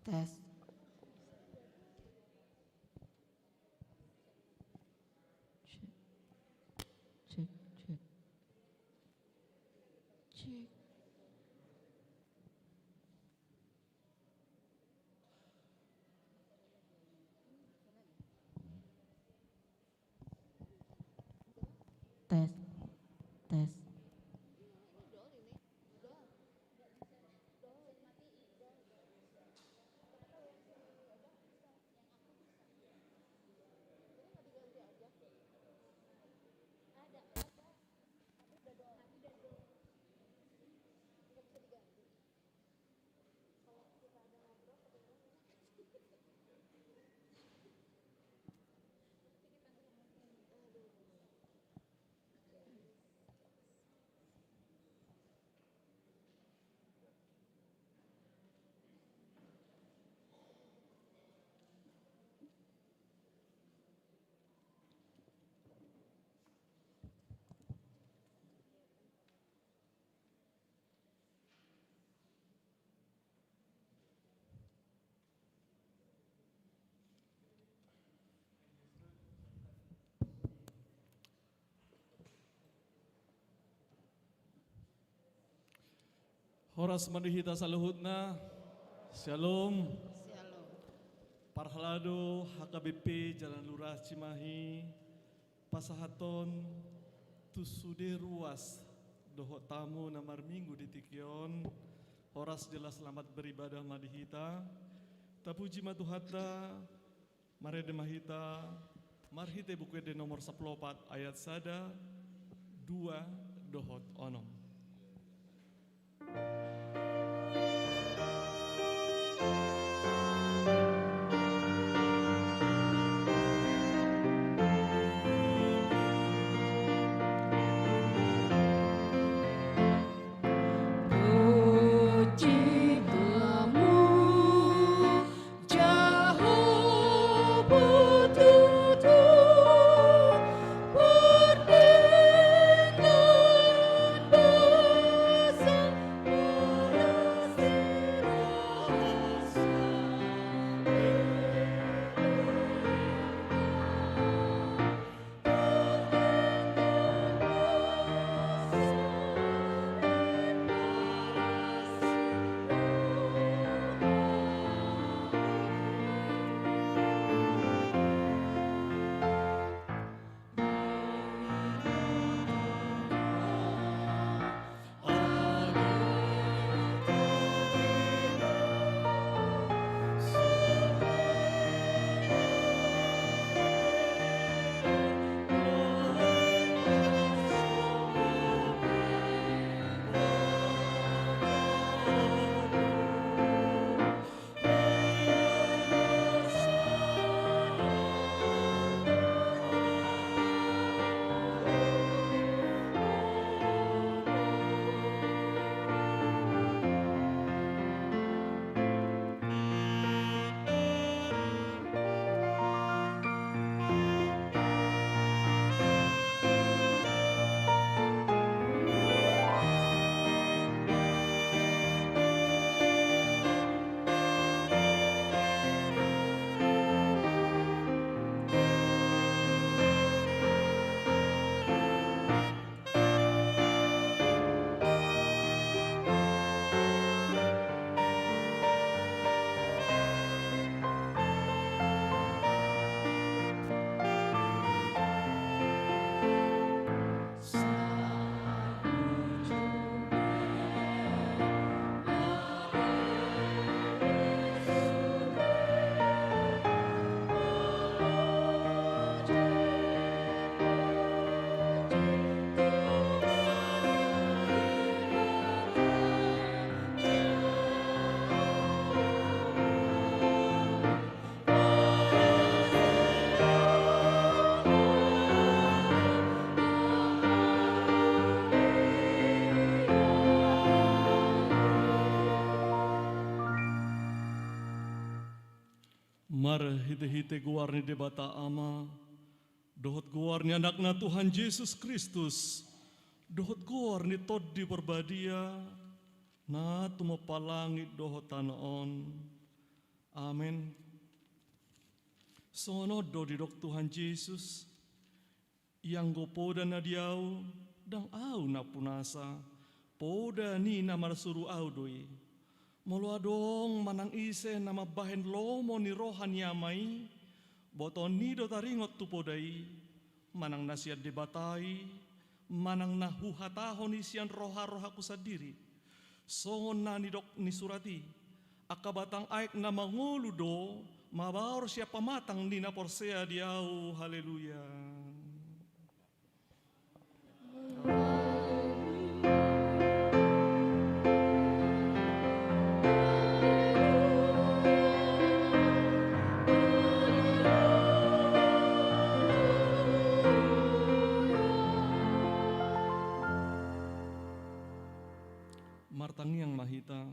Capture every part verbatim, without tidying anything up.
Tes. Cek, cek, cek. Cek. Tes, tes. Horas ma di hita saluhutna. Syalom. Syalom. Parhalado H K B P Jalan Lurah Cimahi, pasahathon tu sude ruas dohot tamu na marminggu di tingki on, horas jala selamat beribadah ma di hita. Tapuji ma Tuhanta, marende ma hita marhite Buku Ende nomor sampulu opat ayat sada, dua dohot onom. Marhitehite goar ni Debata Ama, dohot goar ni Anakna Tuhan Jesus Kristus, dohot goar ni Tondi Porbadia, Na tumompa langit dohot tano on. Amen. Songon on do didok Tuhan Jesus: Ianggo poda na di Ahu, ndang Ahu na punasa, poda ni na marsuru Ahu do i. Molo adong manang ise na mambahen lomo ni roha ni Ama i, botoon i do taringot tu poda i, manang na sian Debata i, manang na huhatahon i sian roha-rohangku sandiri. Songon na nidok ni surat i: Angka batang aek na mangolu do mabaor sian pamatang ni na porsea di Ahu. Haleluya. Martangiang ma hita.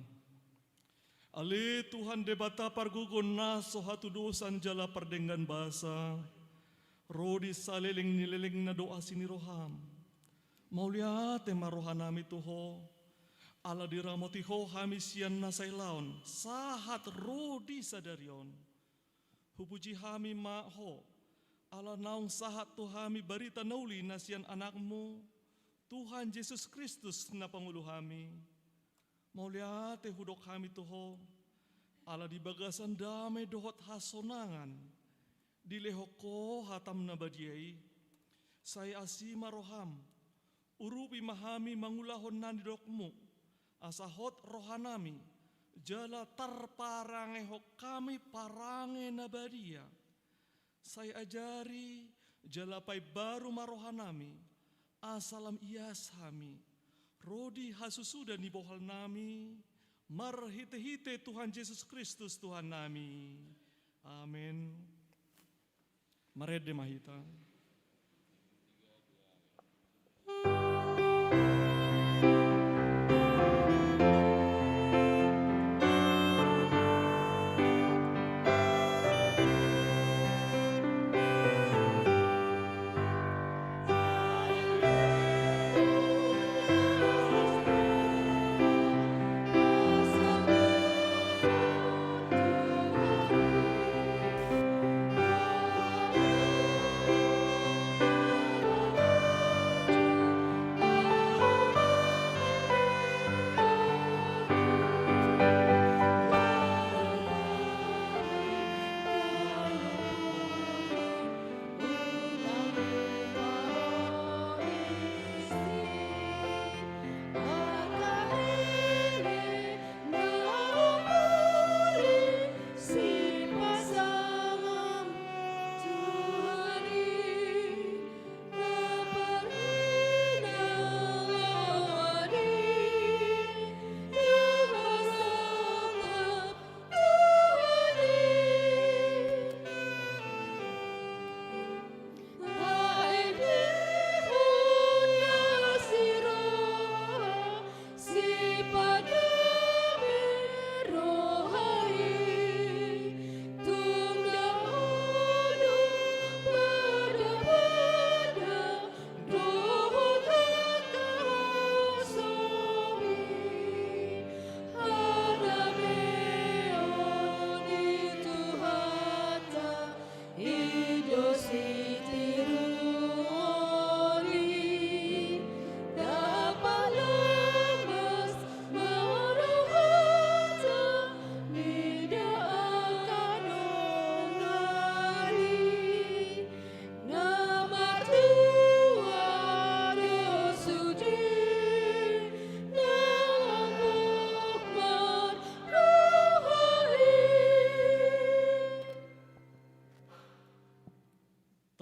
Ale Tuhan Debata pargogo na so hatudosan jala pardenggan basa, ro di saleleng ni lelengna do asi ni roham. Mauliate ma rohanami tu Ho, ala diramoti Ho hami sian na sailaon sahat ro di sadari on. Hupuji hami ma Ho, ala naung sahat tu hami barita na uli na sian Anakmu, Tuhan Jesus Kristus na pangolu hami. Mauliate hudok hami tu Ho, ala di bagasan dame dohot hasonangan dilehon Ho hatam na badia i. Sai asi ma roham, urupi ma hami mangulahon na nidokmu, asa hot rohanami, jala tarparangehon hami parange na badia. Sai ajari jala paimbaru ma rohanami, asa lam ias hami ro di hasusuda ni bohalnami, marhitehite Tuhan Jesus Kristus Tuhannami. Amen. Marende ma hita.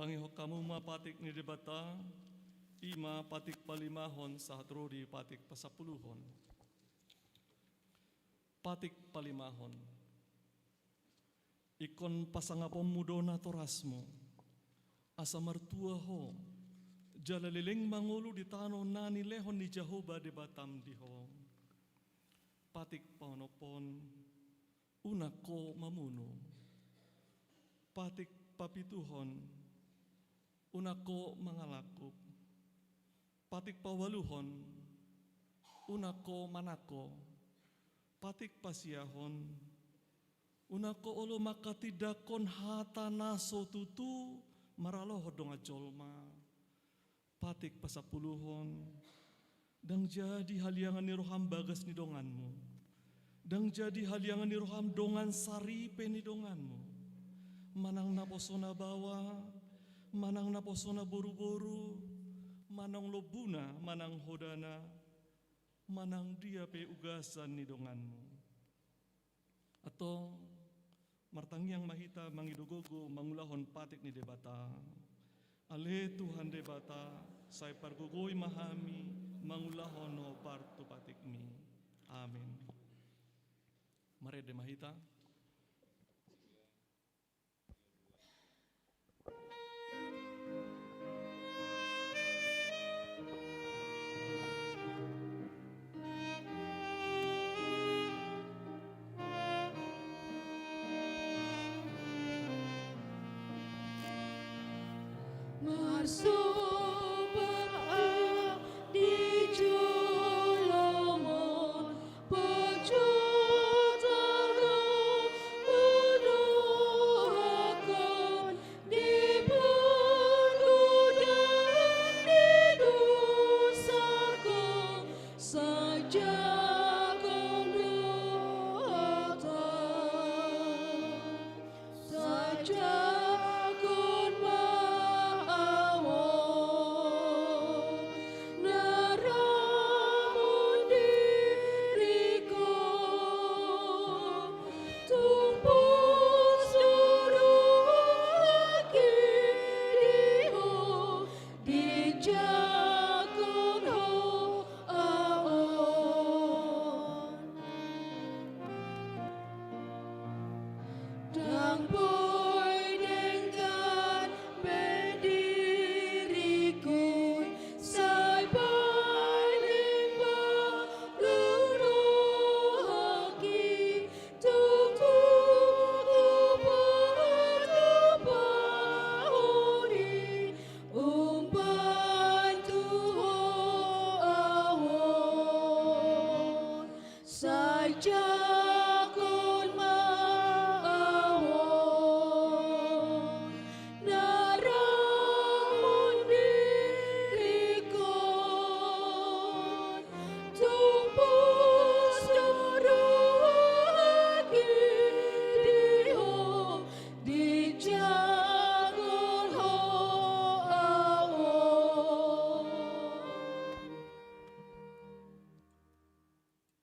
Tangihon hamu ma patik ni Debata, i ma patik palimahon sahat ro di patik pasampuluhon. Patik palimahon. Ingkon pasangaponmu do natorasmu, asa martua ho, jala leleng mangolu di tano na nilehon ni Jahowa Debatam di ho. Patik paonomhon. Unang ho mamunu. Patik papituhon. Unang ho mangalangkup. Patik paualuhon. Unang ho manangko. Patik pasiahon, unang ho olo manghatindanghon hata na so tutu maralohon dongan jolma. Patik pasampuluhon, ndang jadi haliangan ni roham bagas ni donganmu. Ndang jadi haliangan ni roham dongan saripe ni donganmu. Manang naposona baoa, manang naposona boruboru, manang lombuna, manang hodana, manang dia pe ugasan ni donganmu. Antong, martangiang ma hita mangido gogo mangulahon patik ni Debata. Ale Tuhan Debata, sai pargogoi ma hami mangulahon hombar tu patikmi. Amen. Marende ma hita. Marsombah di jolom on,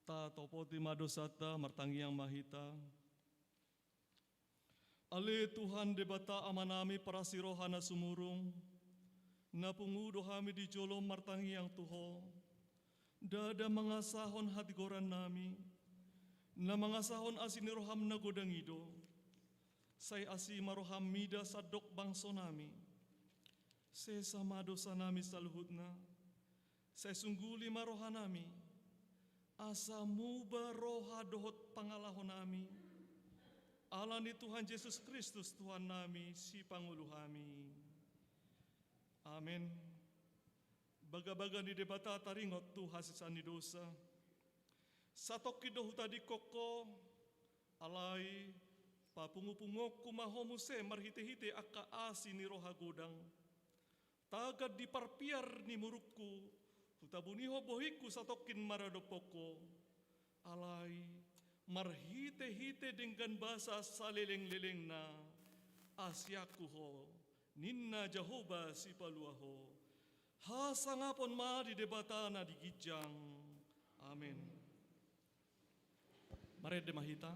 Tatopoti ma dosanta, martangiang ma hita. Ale Tuhan Debata Amanami parasi roha na sumurung, na pungu do hami di jolom martangiang tu Ho, ndada mangasahon hatigorannami, na mangasahon asi ni roham na godang i do. Sai asi ma roham mida sandok bangsonami. Sesa ma dosanami saluhutna. Sai sungguli ma rohanami, asa muba roha dohot pangalahonami. Ala ni Tuhan Jesus Kristus Tuhannami, Sipangolu hami. Amen. Bagabaga ni Debata taringot tu hasesaan ni dosa. Satongkin do hutadingkon Ho, alai papungupunguonku ma Ho muse marhitehite angka asi ni roha godang. Tagan di parpiar ni murukku, hutabuni Ho bohingku satongkin maradophon Ho. Alai marhitehite denggan basa salelenglelengna, asianku Ho, ninna Jahowa Sipalua Ho. Hasangapon ma di Debata na di ginjang. Amen. Marende ma hita.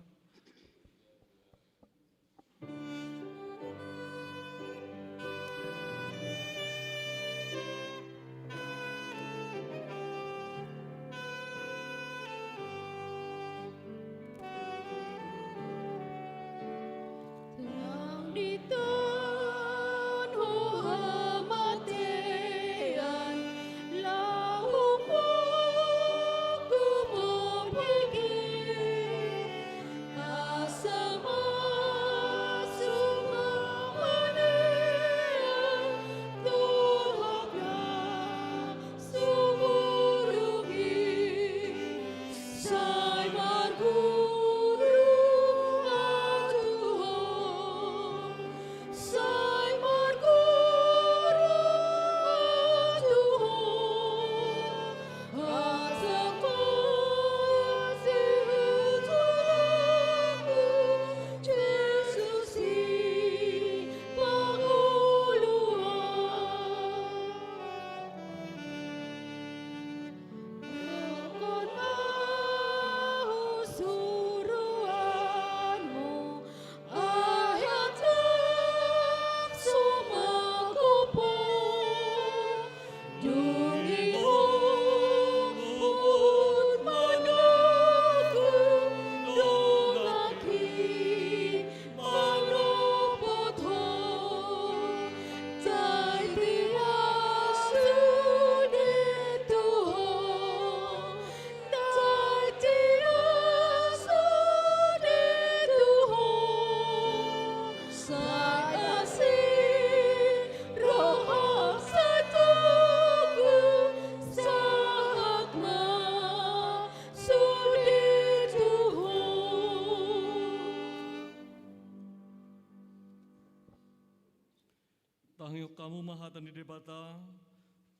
Tangihon hamu ma hata ni Debata,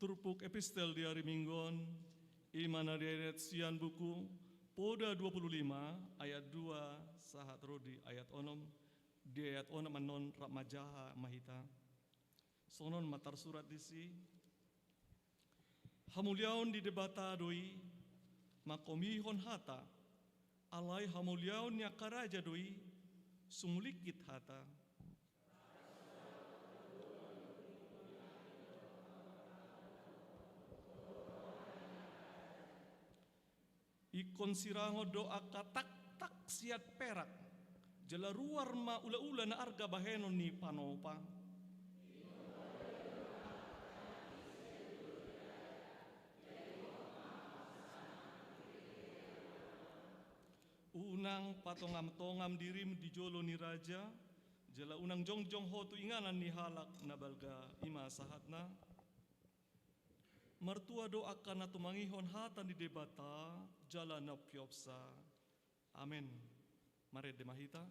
turpuk epistel di ari Minggu on, i ma na didok sian buku Poda dua puluh lima ayat dua sahat ro di ayat onom, di ayat onom annon rap manjaha ma hita. Songon on ma tarsurat disi: Hamuliaon ni Debata do i, mangkomihon hata, alai hamuliaon ni angka raja do i, sumulingkit hata. Ingkon sirangon do angka taktak sian perak, jala ruar ma ulaula na arga bahenon ni panopa. Unang patongamtongam dirim di jolo ni raja, jala unang jongjong ho tu inganan ni halak na balga, i ma sahatna. Martua do angka na tumangihon hata ni Debata jala na umpeopsa. Amen. Marende ma hita.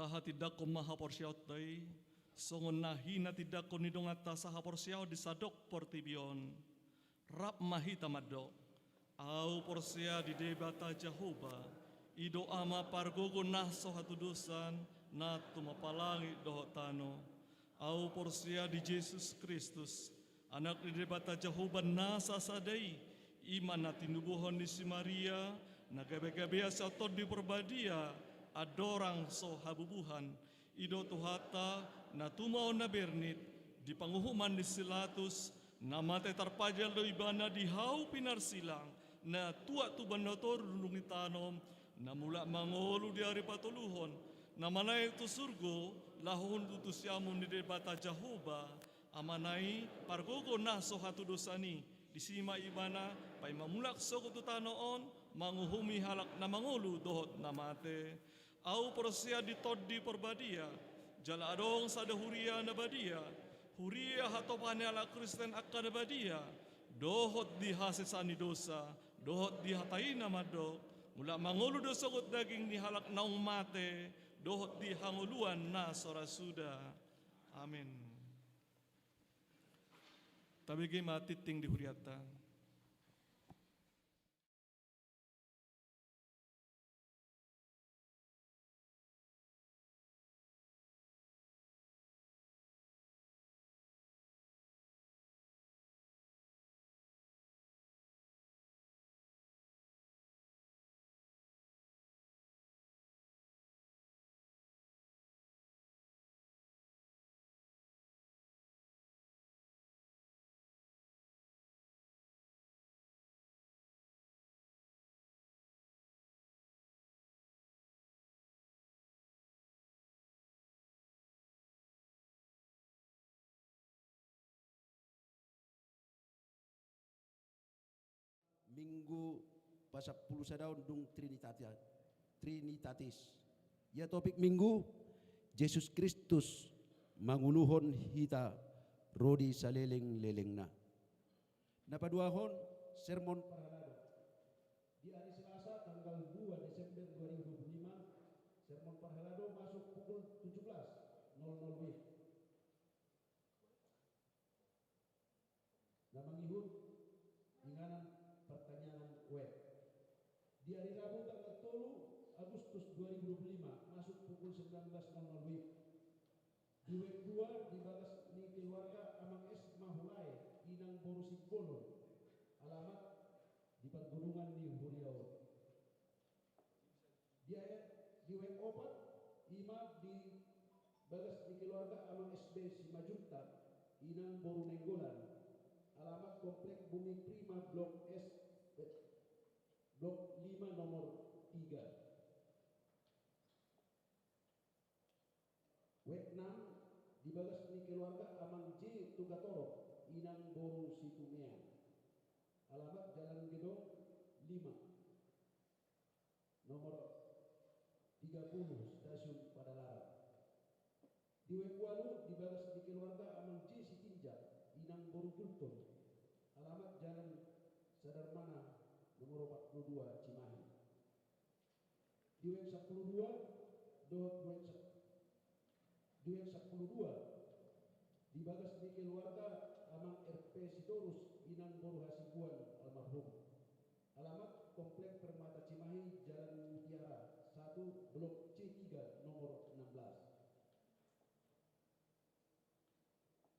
Tahatindangkon ma haporseaonta i, songon na hinatindangkon ni donganta sahaporseaon di sandok portibi on. Rap ma hita mandok: Ahu porsea di Debata Jahowa, i do Ama pargogo na so hatudosan, na tumompa langit dohot tano. Ahu porsea di Jesus Kristus, Anak ni Debata Jahowa na sasada i, i ma na tinubuhon ni si Maria, na gabegabean sian Tondi Parbadia, andorang so habubuhan. I do Tuhanta, na tumaon na bernit, di panguhuman ni si Pilatus, na mate tarpajal do ibana di hau pinarsilang, na tuat tu banua toru dung i tano, na mulak mangolu di ari patoluhon, na manaek tu surgo, laho hundul tu siamun ni Debata Jahowa, Amana i, pargogo na so hatudosan i, disi ma ibana, paima mulak sogot tu tano on, manguhumi halak na mangolu dohot na mate. Ahu porsea di Tondi Parbadia, jala adong sada huria na badia, huria hatopan ni halak Kristen angka na badia, dohot di hasesaan ni dosa, dohot di hata i na mandok: Mulak mangolu do sogot daging ni halak naung mate, dohot di hangoluan na so ra suda. Amen. Tabege ma tingting di hurianta. Minggu pasampulu sadaon dung Trinitatia-, Trinitatis. Ia topik Minggu, Jesus Kristus manguluhon hita ro di salelenglelengna. Na paduahon, sermon parhalado. Di hari Selasa tanggal dua Desember dua ribu dua puluh lima, sermon parhalado masuk pukul tujuh belas nol nol W I B. Na mangihut inganan partangiangan web. Di hari Rabu tanggal tolu Agustus dua ribu dua puluh lima masuk pukul sembilan belas nol nol W I B. Di web dua di bagas ni keluarga Amang S Mahulae inang boru Simbolon. Alamat di pargudungan ni huria on. Di ayat di web opat, ima di bagas ni keluarga Amang S B Simanjuntak, inang boru Nainggolan. Alamat Komplek Bumi Prima Blok S, eh, Blok lima nomor tiga. Web enam di bagas ni keluarga Amang J Tunggatorop, inang boru Situmeang. Alamat Jalan Gedong lima, nomor tiga puluh, Stasiun Padalarang. Di web ualu di bagas ni keluarga Amang J Sitinjak, inang boru Julton. Alamat Jalan Sadarmana, nomor opat puluh dua, Cimahi. Di web sampulu dua, dohot web sa-, di web sampulu dua, di bagas ni keluarga Amang R P Sitorus, inang boru Hasibuan almarhum. Alamat Komplek Permata Cimahi, Jalan Mutiara satu, Blok C tiga, nomor enam belas.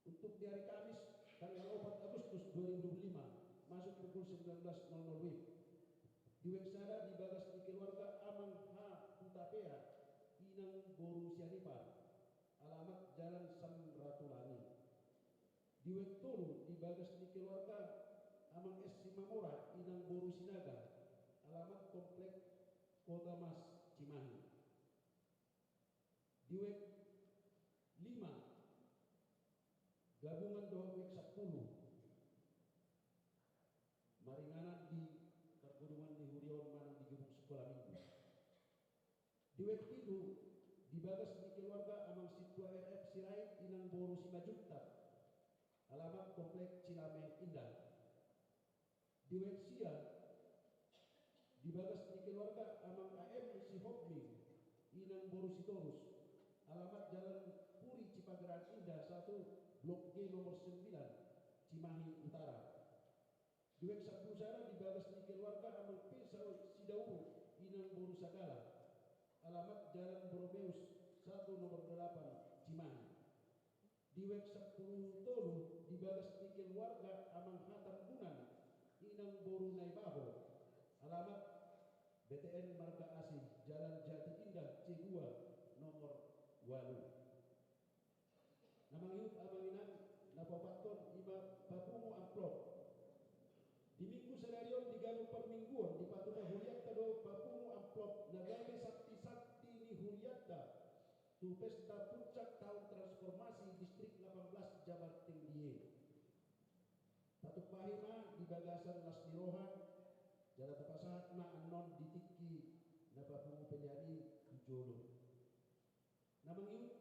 Untuk di hari Kamis, tanggal opat Agustus dua ribu dua puluh lima, masuk pukul sembilan belas nol nol W I B. Di web sada di bagas ni keluarga Amang H Hutapea, inang boru Sianipar. Alamat Jalan Samratulangi. Di web tolu di bagas ni keluarga Amang S Simamora, inang boru Sinaga. Alamat Komplek Kota Mas, Cimahi. Di web lima, gabungan dohot web sampulu, maringanan di pargudungan ni huria on manang di gedung Sekolah Minggu. Di web pitu, di bagas ni keluarga Amang Sintua R F Sirait, inang boru Simanjuntak. Alamat Komplek Cilame Indah. Di web sia, di bagas ni keluarga Amang A M Sihotming, inang boru Sitorus. Alamat Jalan Puri Cipageran Indah satu, Blok G nomor sembilan, Cimahi Utara. Di web sampulu sada, di bagas ni keluarga Amang P Sa-, Sidauruk, inang boru Sagala. Alamat Jalan Borromeus satu nomor delapan, Cimahi. Di web sampulu tolu, di bagas ni keluarga Amang H Tambunan, inang boru Naibaho. Alamat B T N Marga Asih, Jalan Jati Indah C dua, nomor ualu. Na mangihut amang inang, na paopathon ima papungu amplop. Di Minggu sadari on di ganup parmingguon dipatupa hurianta do papungu amplop na gabe santisanti ni hurianta tu pesta puncak taon transformasi Distrik lapan belas Jabar Tengge. Tatumpahi ma di bagasan las ni roha, jala tapasahat ma annon di tingki na papungu pelean i tu jolo. Na mangihut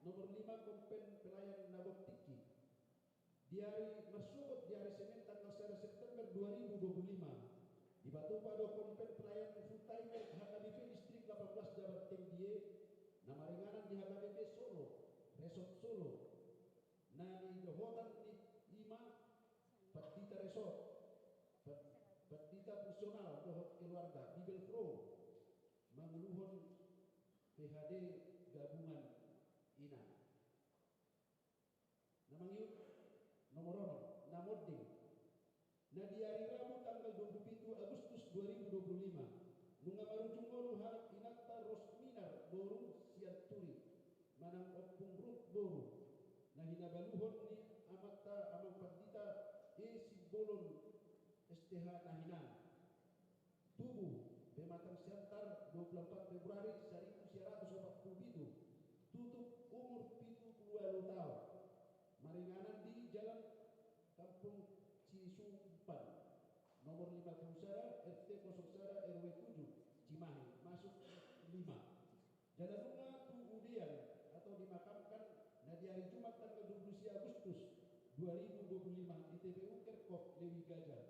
nomor lima, Kompen Pelayan na gok tingki. Di ari marsogot, di ari Senen tanggal sada September dua ribu dua puluh lima, dipatupa do Kompen Pelayan full timer H K B P Distrik lapan belas Jabar Tengge, na maringanan di H K B P Solo, Resort Solo. Na nidohotan ni ima Pandita Resort, Pan-, Pandita Fungsional dohot keluarga, Bibelvrouw, manguluhon P H D gabungan inang. Na mangihut nomor onom, na monding. Na di ari Rabu tanggal dua puluh pitu Agustus dua ribu dua puluh lima, nunga marujung ngolu halak inanta Rosminar boru Sianturi, manang Ompung Rut boru, na hinabaluhon ni amanta Amang Pandita E Simbolon S T H na hinan. Tubuh, Pematang Siantar, dua puluh empat Februari seribu sembilan ratus empat puluh tujuh, tutup umur pitu puluh ualu taon. Maringanan di Jalan Kampung Cisumpan, nomor lima puluh sada, R T kosong sada, R W tujuh, Cimahi, masuk lima. Jala nunga tu udean atau dimakamkan na di hari Jumat tanggal dua puluh sia Agustus dua ribu dua puluh lima di T P U Kerkop Lewi Gajah,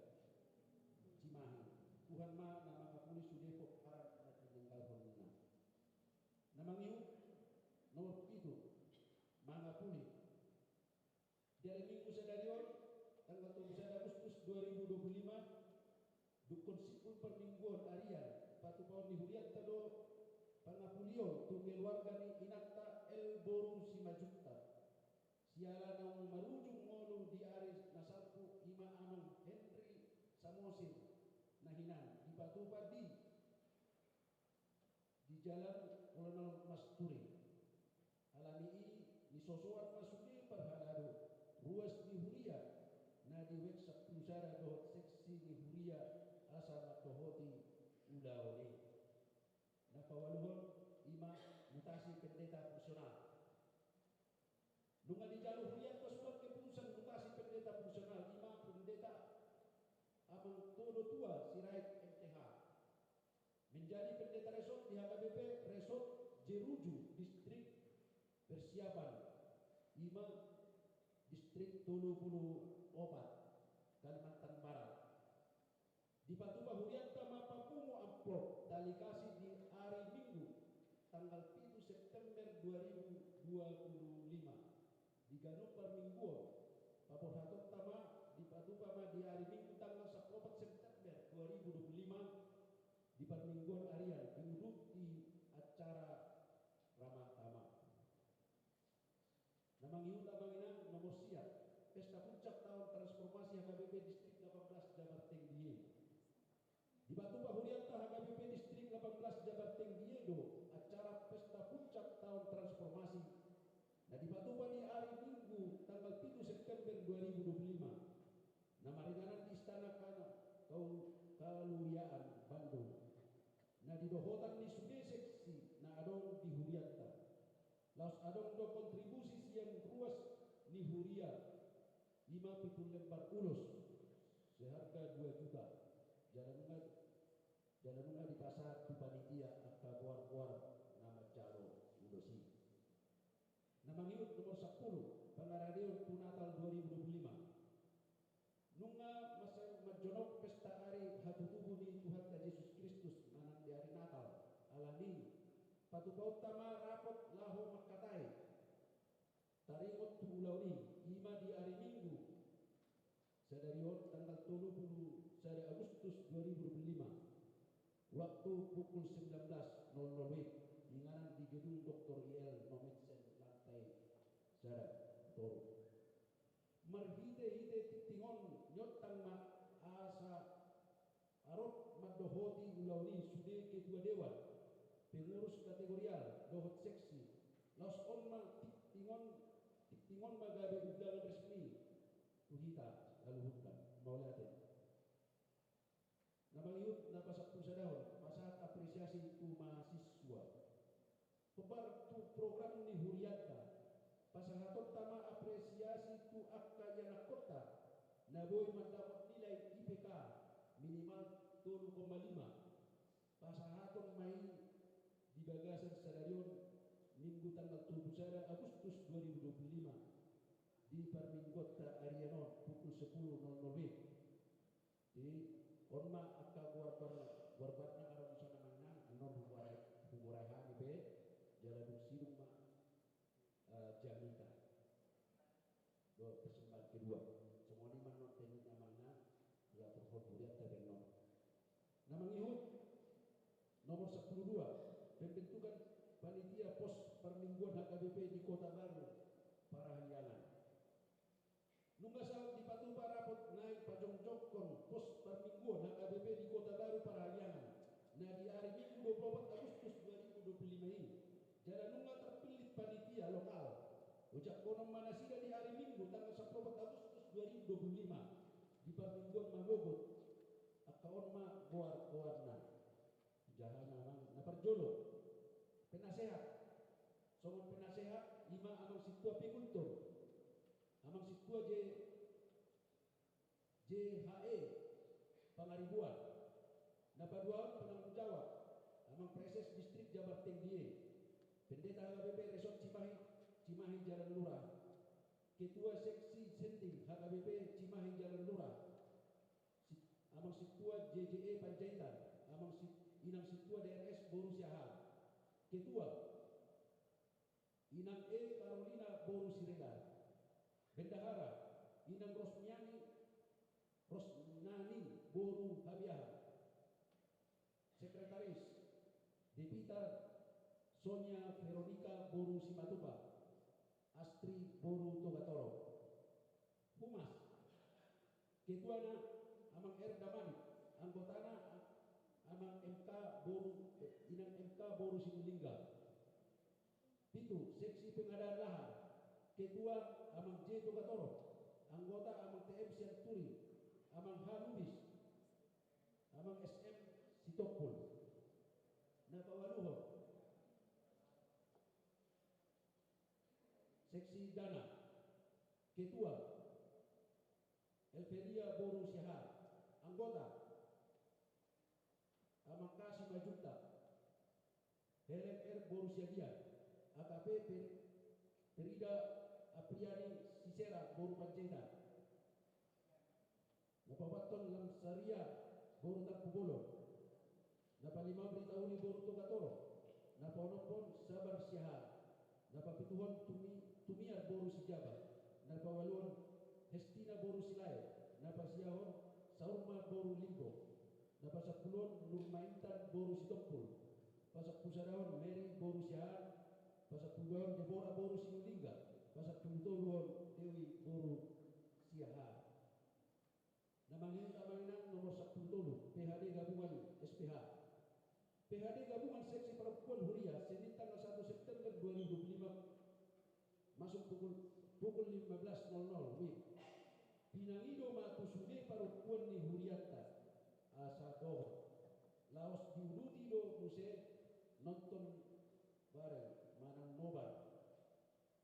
Cimahi. Tuhan ma na mangapuli sude pomparan na tininggalhonna. Na mangihut nomor pitu, mangapuli. Di ari Minggu sadari on, tanggal tolu sada Agustus dua ribu dua puluh lima, dungkon simpul parmingguon arian patupaon ni hurianta do pangapulion tu keluarga ni inanta El boru Simanjuntak. Siala naung marujung ngolu di ari na salpu, ima amang Henry Samosir na hinan, dipatupa di di Jalan Kolonel Masturi. Alani i nisosoan ma sude parhalado, ruas ni huria na di wek sampulu sada dohot seksi ni huria asa mandohoti ulaon i. Na paualuhon ima mutasi pendeta fungsional. Nunga dijalo hurianta surat keputusan mutasi pendeta fungsional, ima pendeta amang Todo Tua Sirait M T H. Menjadi pendeta resort di H K B P Resort Jeruju, distrik Persiapan, ima distrik tolu pulu opat, Kalimantan Barat. Dipatupa hurianta ma papungu amplop tali kasi di ari Minggu tanggal pitu September dua ribu dua puluh lima. Di ganup parmingguon, paborhatonta ma dipatupa ma di ari Minggu tanggal sampulu opat September dua ribu dua puluh lima, di parmingguon arian, di udut di acara ramata ma. Na mangihut amang inang, nomor sia, pesta puncak taon transformasi H K B P Distrik delapan belas Jabar Tinggi. Dipatupa hurianta H K B P Distrik delapan belas Jabar Tinggi do acara pesta puncak taon transformasi na dipatupa di ari Minggu tanggal pitu September dua ribu dua puluh lima, na maringanan di Istana Kana Kau Kaluyaan Bandung, na di dohotan ni sude seksi na adong di hurianta. Laos adong do kontribusi sian ruas ni huria, ima pitu lembar ulos seharga dua juta. Jala nunga, jala nunga dipasahat tu panitia angka goar-goar na manjalo ulos i. Na mangihut nomor sampulu, pangaradeon tu Natal dua ribu dua puluh lima. Nunga masa manjonok pesta ari hatutubu ni Tuhanta Jesus Kristus manang di ari Natal. Alani i, patupaonta ma rapot laho mangkatai taringot tu ulaon i, ima di ari Minggu sadari on tanggal tolu pulu sada Agustus dua ribu dua puluh lima, waktu pukul sembilan belas nol nol W I B, inganan di gedung Doktor I L Nomedsen, lantai sada, toru. Marhite-hite tingting on niontang ma asa arop mandohoti ulaon i sude ketua dewan, pengurus kategorial dohot seksi. Laos on ma tingting on, tingting on ma gabe undangan resmi tu hita saluhutna. Mauliate. Na mangihut na pasampulu sadahon, pasahat apresiasi tu mahasiswa. Hombar tu program ni hurianta, pasahatonta ma apresiasi tu angka ianakkonta na boi mandapot nilai I P K minimal tolu koma lima. Pasahaton ma i di bagasan sadari on, Minggu tanggal tolu pulu sada Agustus dua ribu dua pulu lima, di parmingguonta arian on pukul sampulu nol nol W I B. Jadi, on ma angka goar-goarna, goar-goarna, angka na muse na manang, annon hugorai, hugorai hami pe, jala dung sidung ma, eh, jamita. Dohot persembahan kedua. Songon i ma annon teknikna manang, diaturhon hurianta pe annon. Na mangihut, nomor sampulu dua, pembentukan panitia pos parmingguon H K B P di Kota Baru Parahyangan. Nunga saut dipatupa rapot naeng pajongjongkon pos parmingguon H K B P di Kota Baru Parahyangan, na di ari Minggu dua pulu opat Agustus dua ribu dua pulu lima i. Jala nunga terpilih panitia lokal. Ojakkonon ma nasida di ari Minggu tanggal sampulu opat Agustus dua ribu dua pulu lima, di parmingguon mamogot. Angka on ma goar-goarna. Jaha na mang-, na parjolo. Penasehat. Songon penasehat, ima amang sintua Pingultur. Amang sintua J-, J H E. Pangaribuan. Na paduahon penanggung jawab, Amang Praeses Distrik Jabar Tenggie, Pendeta H K B P Resort Cimahi, Cimahi Jalan Lurah, Ketua Seksi Senting H K B P Cimahi Jalan Lurah, Si-, Amang Sintua J J E Panjaitan, Amang Si-, Inang Sintua D R S boru Siahaan. Ketua, Inang E Karolina boru Siregar. Bendahara, Inang Rosmiani, Rosnani boru Habiahan. Sekretaris, Debita Sonia Veronica boru Simatupa, Astri boru Togatorop. Humas, ketuana Amang R Damanik, anggotana Amang M K boru, eh, Inang M K boru Sinulinga. Pitu, Seksi Pengadaan Lahan, ketua Amang J Togatorop, anggota Amang T M Sianturi, Amang H Lubis, Amang S M Sitompul. Na paualuhon, Seksi Dana, ketua Elveria boru Siahaan, anggota Amang K Simanjuntak, Helen R boru Siagian, A K P Per-, Perida Apriani Sisera boru Panjaitan. Na paopathon, Lamsaria boru Tampubolon. Na palimahon, Rita Uli boru Togatorop. Na paonomhon, Sabar Siahaan. Na papituhon, Tumi-, Tumiar boru Sijabat. Na paualuhon, Hestina boru Silae. Na pasiahon, Saurma boru Limbong. Na pasampuluhon, Nurmaintan boru Sitompul. Pasampulusadahon, Mary boru Siahaan. Pasampuluduahon, Debora boru Sinulinga. Pasampulutoluhon, Dewi boru Siahaan. Na mangihut, Amang Inang, nomor sampulu tolu, P H D gabungan S P H. P H D gabungan Seksi Parompuan Huria, Senin tanggal satu September dua ribu dua puluh lima, masuk pukul, pukul lima belas nol nol W I B. Pinangido ma tu sude parompuan ni hurianta, asa dohot. Laos diuduti do muse nonton bareng manang nobar.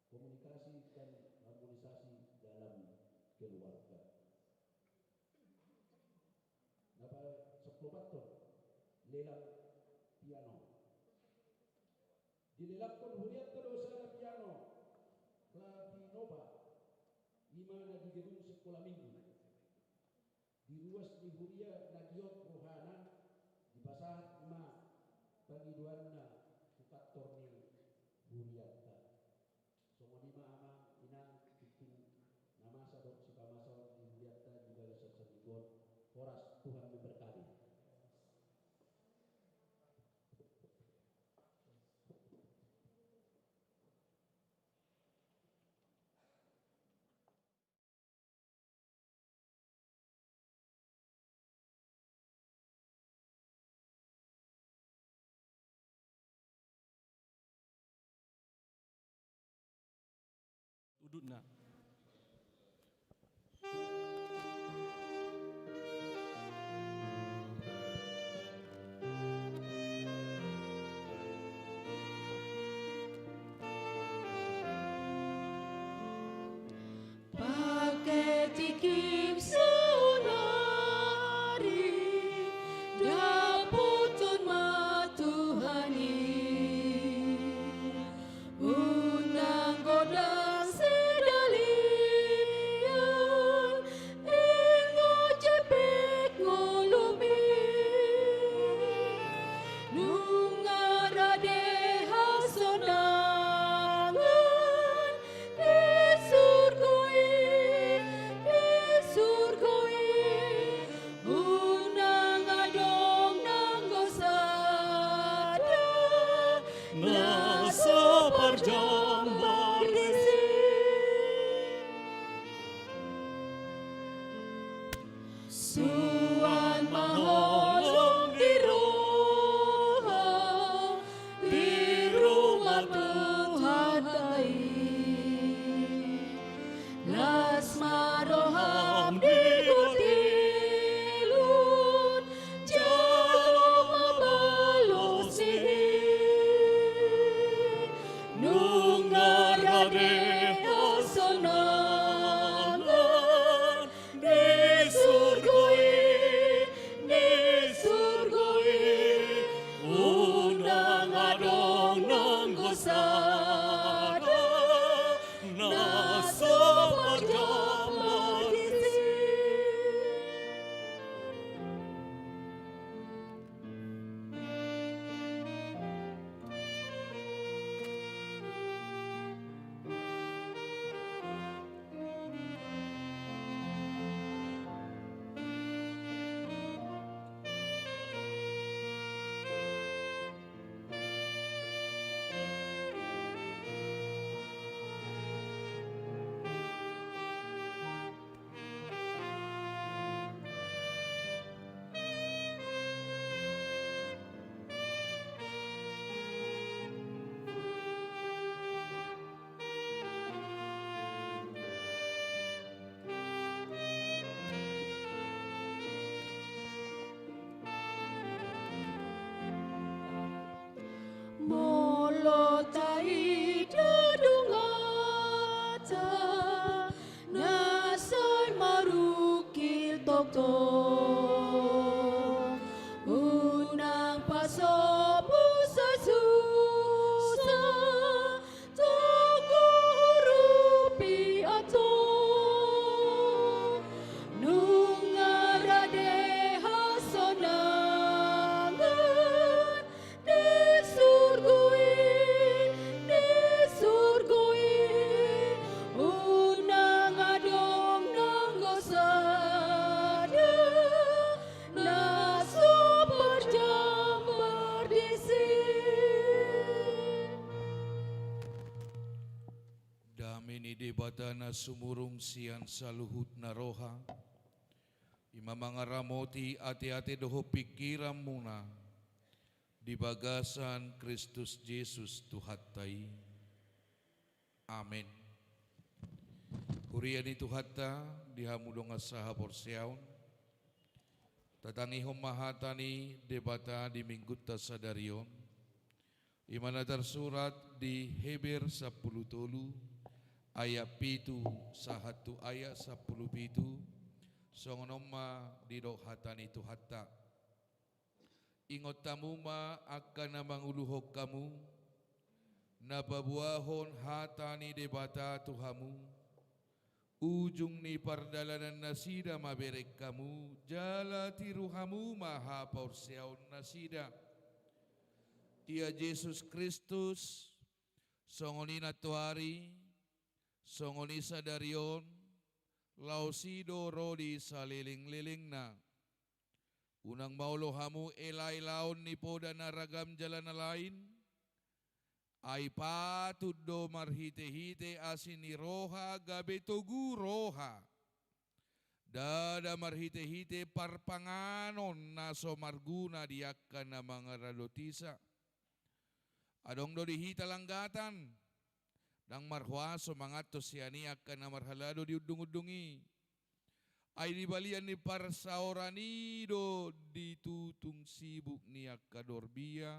Komunikasi dan harmonisasi dalam keluarga. Na pasampuluopathon, lelang piano. Dilelangkon hurianta do sada piano Klavinova, i ma na di gedung sekolah minggu. Di ruas ni huria na giot rohana, dipasahat ma pangidoanna tu kantor ni hurianta. Songon i ma, Amang Inang, tingki na masa dohot sipamasaon ni hurianta di bagasan saminggu on. Horas, Tuhan memberkati. Udutna. Pake tingkim saonari, dapothon ma Tuhan i. Unang godang sadalian, ingot jempek ngolumi. Nunga rade hasonangan di surgo i, di surgo i. Unang adong nanggo sada na saparjambar disi. Suan ma holong di roha, di rumah Tuhanta i. Las ma roham di gotilon, jalo ma balos i. Nung sada na so pardambar disi. Molo taida dungata na sai marungkil tongtong, unang pasobu sai susa, tongtong hurupi antong. Nunga rade hasonangan di surgo i, di surgo i, unang adong nanggo sada na so pardambar disi. Dame ni Debata na sumurung sian saluhut na roha, i ma mangaramoti ateate dohot pingkiranmuna di bagasan Kristus Jesus Tuhanta i. Amen. Huria ni Tuhanta, di hamu dongan sahaporseaon, tatangihon ma hata ni Debata di Minggunta sadari on, i ma na tarsurat di Heber sampulu tolu ayat pitu sahat tu ayat sampulu pitu. Songon on ma didok hata ni Tuhanta. Ingot hamu ma angka na manguluhon hamu, na paboahon hata ni Debata tu hamu. Ujung ni pardalanan nasida ma bereng hamu, jala tiru hamu ma haporseaon nasida. Ia Jesus Kristus, songon i nantoari, songon i sadari on, laos i do ro di salelenglelengna. Unang ma olo hamu elaelaon ni poda na ragam jala na lain, ai patut do marhitehite asi ni roha gabe togu roha, ndada marhitehite parpanganon na so marguna di angka na mangaradotisa. Adong do di hita langgatan, ndang marhuaso manganhon sian i angka na marhalado di undungundung i. Ai di balian ni parsaoran i do ditutung sibuk ni angka dorbia,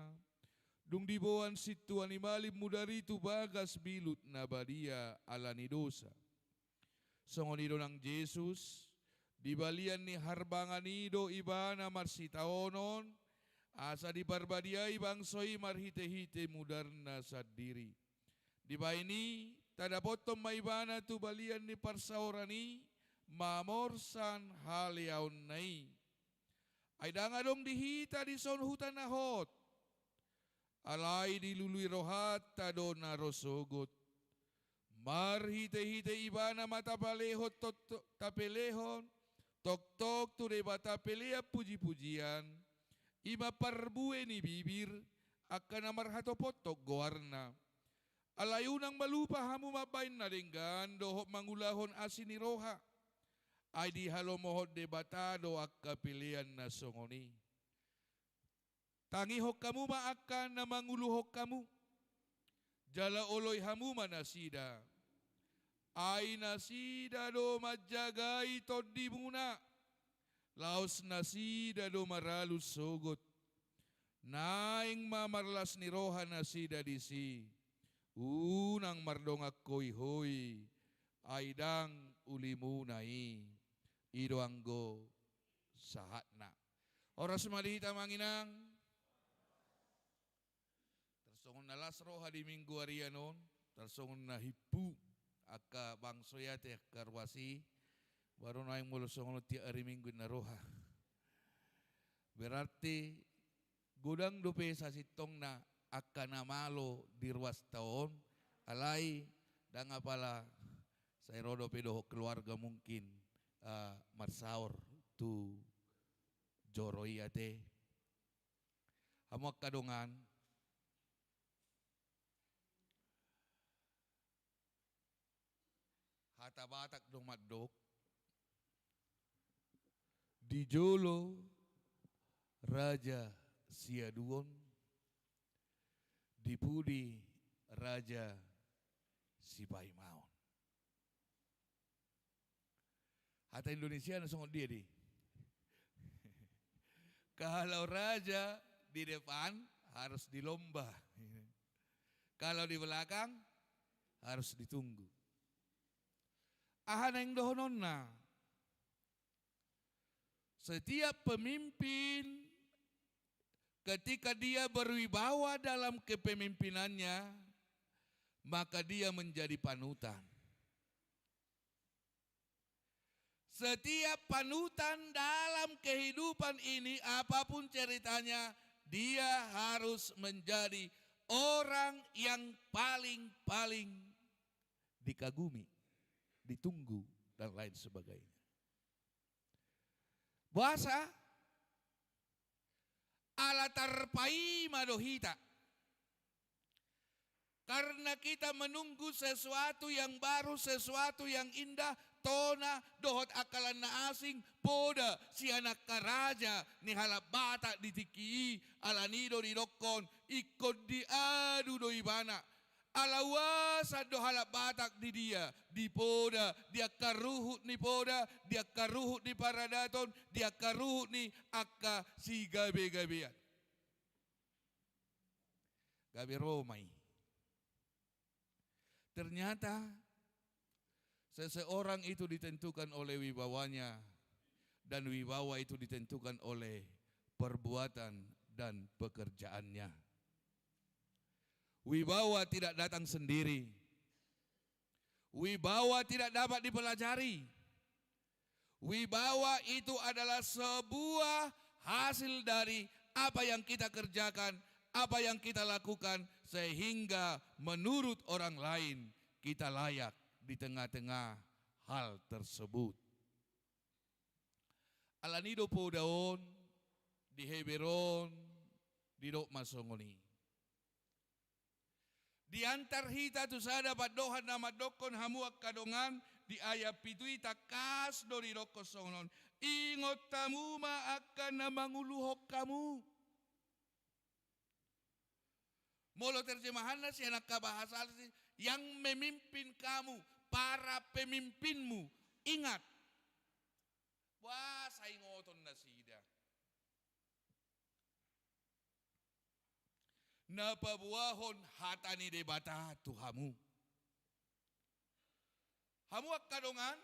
dung diboan sintua ni malim mudar i tu bagas bilut na badia ala ni dosa. Songon i do nang Jesus, di balian ni harbangan i do ibana marsitaonon, asa diparbadiai bangso i marhitehite mudarna sandiri. Dibahen i, tadapothon ma ibana tu balian ni parsaoran i, mamorsan haleaonna i. Ai ndang adong di hita dison huta na hot, alai dilului rohanta do na ro sogot. Marhitehite ibana ma tapalehon toktok, tapelehon toktok tu Debata pelean pujipujian, i ma parbue ni bibir, angka na marhatopothon goarna. Alai unang ma lupa hamu mambahen na denggan dohot mangulahon asi ni roha. Ai dihalomohon Debata do angka pelean na songon i. Tangihon hamu ma angka na manguluhon hamu, jala oloi hamu ma nasida. Ai nasida do manjagai tondimuna, laos nasida do maralus sogot. Naeng ma marlas ni roha nasida disi, unang mardongan hoihoi, ai ndang ulimuna i. I do anggo sahatna. Horas ma di hita amang inang. Songon na las roha di Minggu arian on, tarsongon na himpu angka bangso i ate, angka ruas i, baru naeng molo songon on tiap ari Minggu na roha. Berarti godang dope sasintongna angka na malo di ruasta on, alai ndang apala sai ro dope dohot keluarga mungkin, ah, marsaor tu joro i ate. Hamu angka dongan, hata Batak do mandok, di jolo raja siaduon, di pudi raja sipaimaon. Hata Indonesia na songon dia di? Kalau raja di depan, harus dilomba. Kalau di belakang, harus ditunggu. Aha naeng dohononna? Setiap pemimpin, ketika dia berwibawa dalam kepemimpinannya, maka dia menjadi panutan. Setiap panutan dalam kehidupan ini, apapun ceritanya, dia harus menjadi orang yang paling-paling dikagumi, ditunggu, dan lain sebagainya. Boasa? Ala tarpaima do hita. Karena kita menunggu sesuatu yang baru, sesuatu yang indah, tona dohot angka na asing, poda sian angka raja ni halak Batak di tingki i, alani do didokkon, ingkon diadu do ibana. Ala uasan do halak Batak di dia, di poda, di angka ruhut ni poda, di angka ruhut ni paradaton, di angka ruhut ni angka sigabe-gabean. Gabe ro ma i. Ternyata seseorang itu ditentukan oleh wibawanya, dan wibawa itu ditentukan oleh perbuatan dan pekerjaannya. Wibawa tidak datang sendiri. Wibawa tidak dapat dipelajari. Wibawa itu adalah sebuah hasil dari apa yang kita kerjakan, apa yang kita lakukan, sehingga menurut orang lain kita layak di tengah-tengah hal tersebut. Alani do poda on, di Heber on, didok ma songon i. Diantar hita tu sada pandohan na mandokkon, hamu angka dongan, di ayat pitu i tangkas do didokkon songon on. Ingot hamu ma angka na manguluhon hamu. Molo terjemahanna sian angka bahasa asing, yang memimpin kamu, para pemimpinmu. Ingat. Boasa ingoton nasida? Na paboahon hata ni Debata tu hamu. Hamu angka dongan,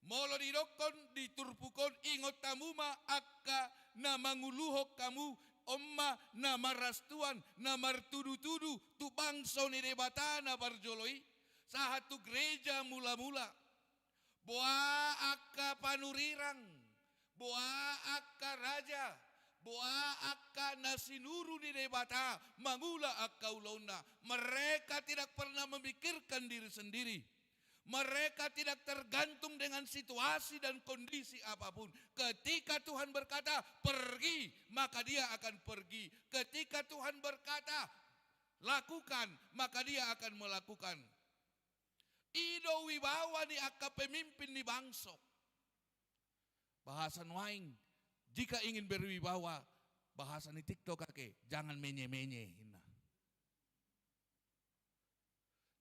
molo didokkon di turpuk on, ingot hamu ma angka na manguluhon hamu, on ma na marhastuan, na martudu-tudu tu bangso ni Debata na parjolo i, sahat tu gereja mula-mula. Boa angka panurirang, boa angka raja, boa angka na sinuru ni Debata mangula angka ulaonna. Mereka tidak pernah memikirkan diri sendiri. Mereka tidak tergantung dengan situasi dan kondisi apapun. Ketika Tuhan berkata, "Pergi," maka dia akan pergi. Ketika Tuhan berkata, "Lakukan," maka dia akan melakukan. I do wibawa ni angka pemimpin ni bangso. Bahasa nuaeng, jika ingin berwibawa, bahasa ni TikTok ake, jangan menye-menye, inna.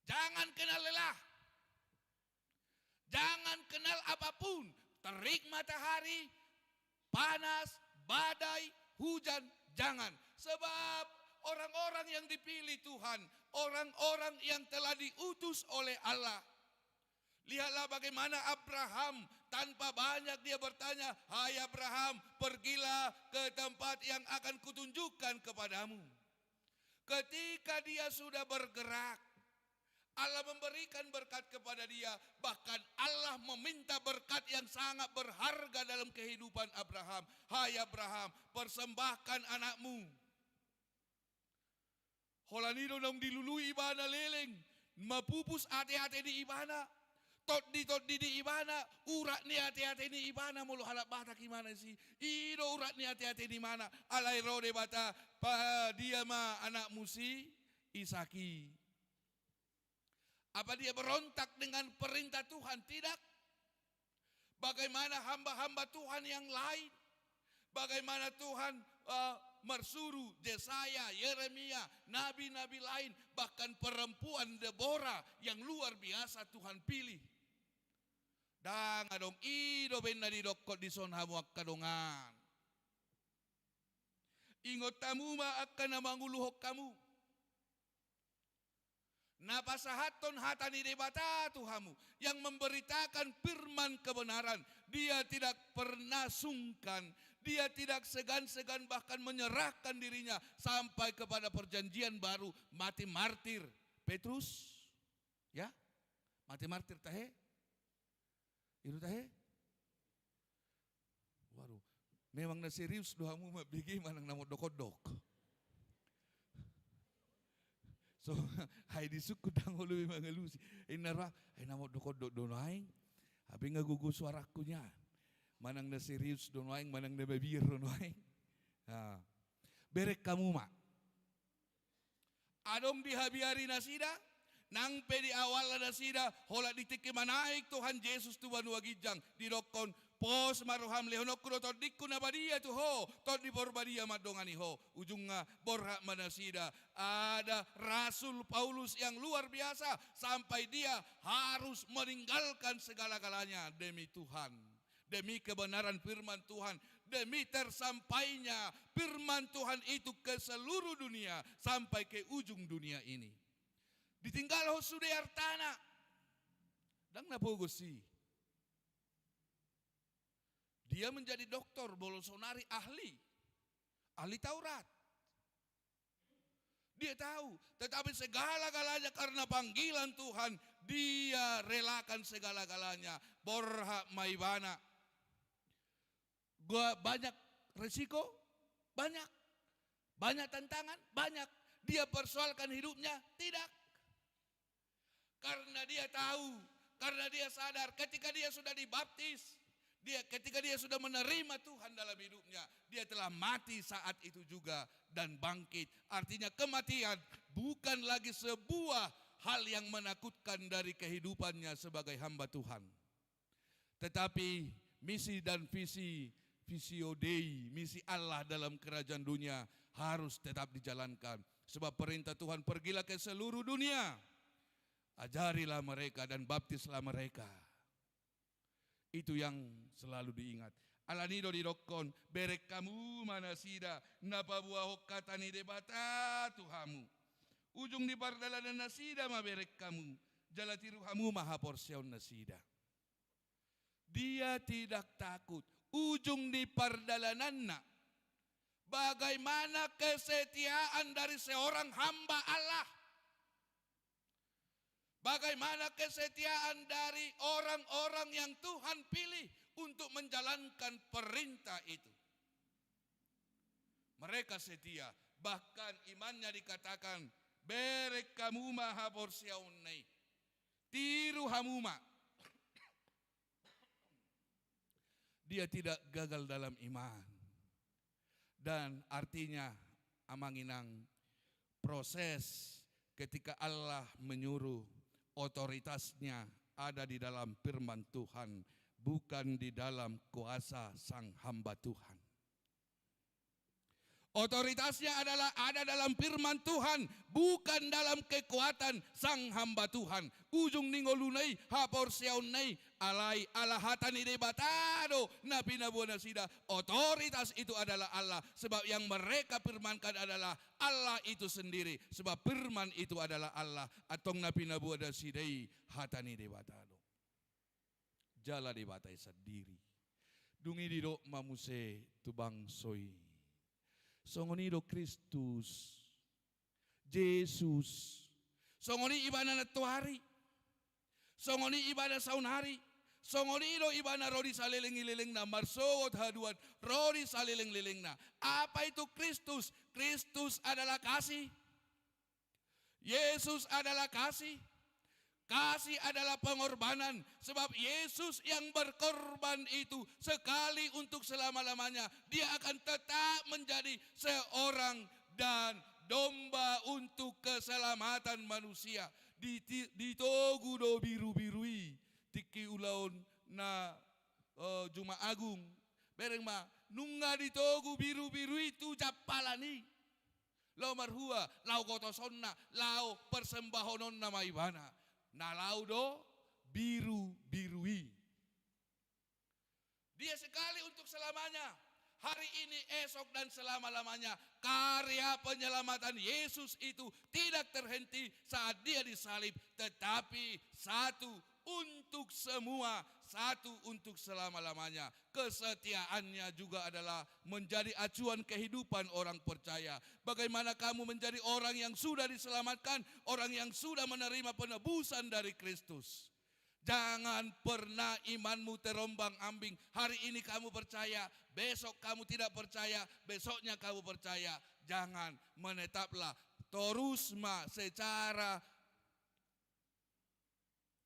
Jangan kenal lelah. Jangan kenal apapun. Terik matahari, panas, badai, hujan, jangan. Sebab orang-orang yang dipilih Tuhan, orang-orang yang telah diutus oleh Allah. Lihatlah bagaimana Abraham, tanpa banyak dia bertanya, "Hai Abraham, pergilah ke tempat yang akan kutunjukkan kepadamu." Ketika dia sudah bergerak, Allah memberikan berkat kepada dia, bahkan Allah meminta berkat yang sangat berharga dalam kehidupan Abraham. "Hai Abraham, persembahkan anakmu." Holan i do naung dilului ibana leleng, mapupus ateate ni ibana, tonditondi ni ibana, urat ni ateate ni ibana, molo halak Batak ibana disi, i do urat ni ateate ni ibana, alai ro Debata, "Pa dia ma anakmu si Ishak i." Apa dia berontak dengan perintah Tuhan? Tidak. Bagaimana hamba-hamba Tuhan yang lain? Bagaimana Tuhan, eh, marsuruh Yesaya, Yeremia, nabi-nabi lain, bahkan perempuan Debora yang luar biasa Tuhan pilih? Ndang adong. I do umbahen na didokkon dison hamu angka dongan. Ingot hamu ma angka na manguluhon hamu. Na pasahathon hata ni Debata tu hamu, yang memberitakan firman kebenaran, dia tidak pernah sungkan, dia tidak segan-segan bahkan menyerahkan dirinya sampai kepada perjanjian baru, mati martir. Petrus, ya, mati martir tahe. I do tahe? Waduh, memang na serius do hamu mambege manang na mondok-ondok? So, ai disungkun ndang olo be mangalusi. Inna roha, ai na mondok-ondok do nuaeng. Hape nga gogo suarangku nian. Manang na serius do nuaeng, manang na mabiar do nuaeng. Nah. Bereng hamu ma. Adong di habiari nasida, nang pe di awalna nasida, holan di tingki manaek Tuhan Jesus tu banua ginjang, didokkon, "Pos ma roham, lehononku do Tondingku na badia tu ho, Tondi Porbadia mandongani ho." Ujungna, borhat ma nasida, ada Rasul Paulus yang luar biasa, sampai dia harus meninggalkan segala-galanya demi Tuhan. Demi kebenaran firman Tuhan, demi tersampainya firman Tuhan itu ke seluruh dunia, sampai ke ujung dunia ini. Ditinggalhon sude artana, ndang na pogos i. Dia menjadi doktor, molo sonari ahli, ahli Taurat. Dia tahu, tetapi segala-galanya karena panggilan Tuhan, dia relakan segala-galanya. Borhat ma ibana. Gua banyak resiko, banyak. Banyak tantangan, banyak. Dia persoalkan hidupnya? Tidak. Karena dia tahu, karena dia sadar, ketika dia sudah dibaptis, dia, ketika dia sudah menerima Tuhan dalam hidupnya, dia telah mati saat itu juga dan bangkit. Artinya, kematian bukan lagi sebuah hal yang menakutkan dari kehidupannya sebagai hamba Tuhan. Tetapi misi dan visi, visio Dei, misi Allah dalam kerajaan dunia harus tetap dijalankan. Sebab perintah Tuhan, "Pergilah ke seluruh dunia, ajarilah mereka dan baptislah mereka." Itu yang selalu diingat. Alani do didokkon, "Bereng hamu ma nasida na paboahon hata ni Debata tu hamu. Ujung ni pardalanan nasida ma bereng hamu, jala tiru hamu ma haporseaon nasida." Dia tidak takut. Ujung ni pardalananna. Bagaimana kesetiaan dari seorang hamba Allah? Bagaimana kesetiaan dari orang-orang yang Tuhan pilih untuk menjalankan perintah itu? Mereka setia. Bahkan imannya dikatakan, "Bereng hamu ma haporseaonna i. Tiru hamu ma." Dia tidak gagal dalam iman. Dan artinya, Amang Inang, proses ketika Allah menyuruh, otoritasnya ada di dalam firman Tuhan, bukan di dalam kuasa sang hamba Tuhan. Otoritasnya adalah ada dalam firman Tuhan, bukan dalam kekuatan sang hamba Tuhan. Ujung ni ngoluna i, haporseaonna i, alai ala hata ni Debata do na pinaboa nasida. Otoritas itu adalah Allah, sebab yang mereka firmankan adalah Allah itu sendiri, sebab firman itu adalah Allah. Antong na pinaboa nasida i hata ni Debata do. Jala Debata i sandiri. Dung i didok ma muse tu bangso i, songon i do Kristus. Jesus. Songon i ibana nantoari. Songon i ibana saonari. Songon i do ibana ro di saleleng ni lelengna, marsogot haduan ro di saleleng lelengna. Apa itu Kristus? Kristus adalah kasih. Yesus adalah kasih. Kasih adalah pengorbanan. Sebab Yesus yang berkorban itu sekali untuk selama-lamanya, dia akan tetap menjadi seorang dan domba untuk keselamatan manusia. Di, di, ditogu do birubiru i tingki ulaon na, eh, Juma Agung. Bereng ma, nunga ditogu birubiru i tu jampalan i. Laho marhua, laho gotosonna, laho persembahononna ma ibana. Na laho do birubiru i. Dia sekali untuk selamanya. Hari ini, esok, dan selama-lamanya. Karya penyelamatan Yesus itu tidak terhenti saat dia disalib, tetapi satu untuk semua, satu untuk selama-lamanya. Kesetiaannya juga adalah menjadi acuan kehidupan orang percaya. Bagaimana kamu menjadi orang yang sudah diselamatkan, orang yang sudah menerima penebusan dari Kristus? Jangan pernah imanmu terombang-ambing. Hari ini kamu percaya, besok kamu tidak percaya, besoknya kamu percaya. Jangan, menetaplah. Torus ma secara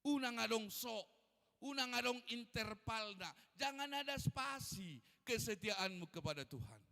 unang adong sok, unang adong intervalna. Jangan ada spasi kesetiaanmu kepada Tuhan.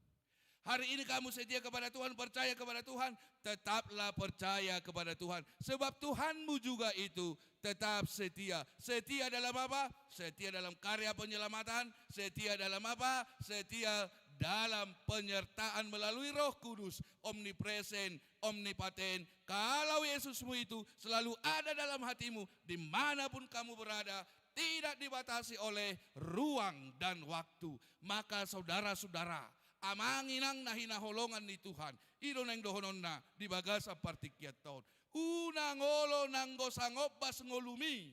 Hari ini kamu setia kepada Tuhan, percaya kepada Tuhan, tetaplah percaya kepada Tuhan. Sebab Tuhanmu juga itu tetap setia. Setia dalam apa? Setia dalam karya penyelamatan. Setia dalam apa? Setia dalam penyertaan melalui Roh Kudus, omnipresent, omnipoten. Kalau Yesusmu itu selalu ada dalam hatimu, dimanapun kamu berada, tidak dibatasi oleh ruang dan waktu. Maka saudara-saudara, amang inang na hinaholongan ni Tuhan, i do naeng dohononna di bagasan partingkianta on. Unang olo nanggo sangombas ngolumi.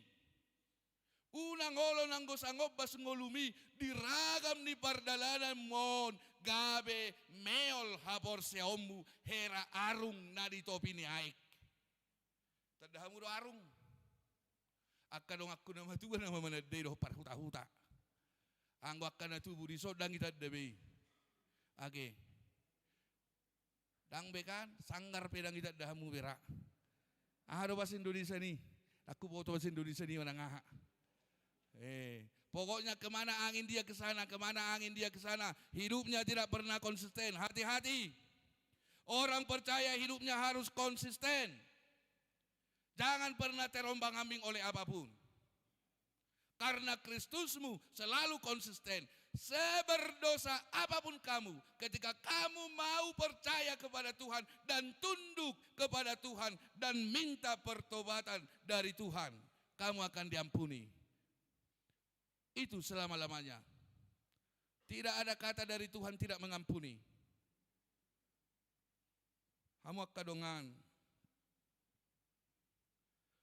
Unang olo nanggo sangombas ngolumi di ragam ni pardalananmu on, gabe meol haporseaonmu, hera arung na di topi ni aek. Tanda hamu do arung. Angka donganku na matua na mananda i dohot parhutahuta. Anggo angka na tubu dison ndang itanda be i. Age. Ndang be kan, sanggar pe ndang itanda hamu be ra. Aha do bahasa Indonesia ni? Ndang huboto bahasa Indonesia ni manang aha. Eh, pokoknya kemana angin dia ke sana, kemana angin dia ke sana. Hidupnya tidak pernah konsisten. Hati-hati. Orang percaya hidupnya harus konsisten. Jangan pernah terombang-ambing oleh apapun. Karena Kristusmu selalu konsisten. Seberdosa apapun kamu, ketika kamu mau percaya kepada Tuhan dan tunduk kepada Tuhan dan minta pertobatan dari Tuhan, kamu akan diampuni. Itu selama-lamanya. Tidak ada kata dari Tuhan tidak mengampuni. Hamu angka dongan,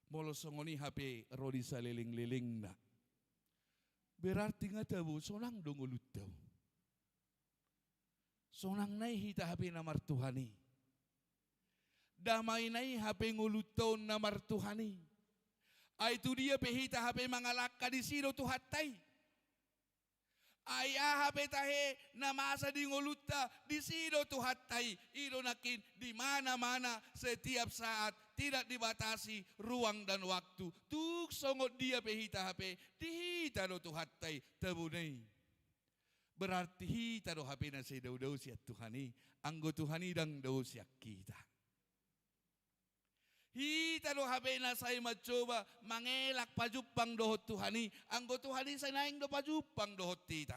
molo songon i hape ro di saleleng-lelengna, berarti nga tabo sonang do ngolunta on. Sonang nai hita hape na martuhan i. Damai nai hape ngolunta on na martuhan i. Ai tu dia pe hita hape mangalangka, disi do Tuhanta i. Ai aha pe tahe na masa di ngolunta, disi do Tuhanta i. I do nangkin di mana-mana, setiap saat, tidak dibatasi ruang dan waktu. Tung songon dia pe hita hape, di hita do Tuhanta i, tabona i. Berarti hita do hape na sai dao-dao sian Tuhan i, anggo Tuhan i ndang dao sian hita. Hita do hape na sai mancoba mangelak pajumpang dohot Tuhan i, anggo Tuhan i sai naeng do pajumpang dohot hita.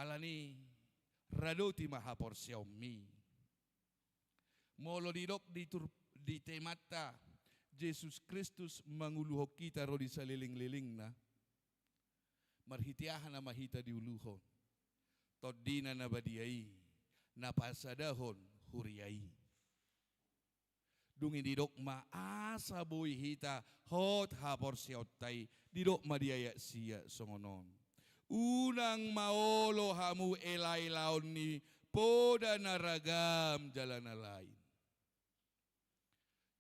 Alani, radoti ma haporseaonmi. Molo didok di tur-, di temanta, Jesus Kristus manguluhon hita ro di saleleng-lelengna, marhite aha nama hita diuluhon? TondiNa na badia i, na pasadahon huria i. Dung i didok ma asa boi hita hot haporseaonta i, didok ma di ayat sia songon on: Unang ma olo hamu elaelaon ni poda na ragam jala na lain.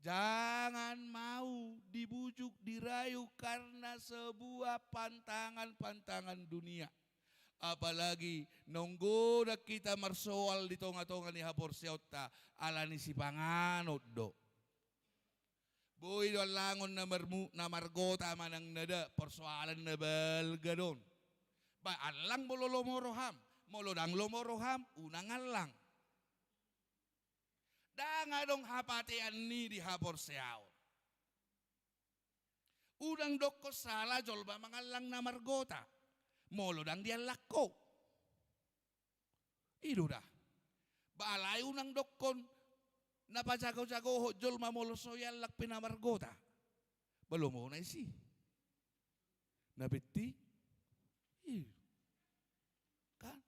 Jangan mau dibujuk dirayu karena sebuah pantangan-pantangan dunia. Apalagi nonggo da hita marsoal di tonga-tonga ni haporseaonta ala ni sipanganon do. Boi do allangon na marmu-, na margota manang na da, persoalan na balga do on. Ba allang molo lomo roham, molo ndang lomo roham, unang allang. Ndang adong hapatean ni di haporseaon. Unang dokkon sala jolma mangallang na margota, molo ndang diallang ho. I do da. Ba alai unang dokkon na pajago-jagohon jolma molo so iallang pe na margota. Ba lomo na isi. Na penting. I do. Kan?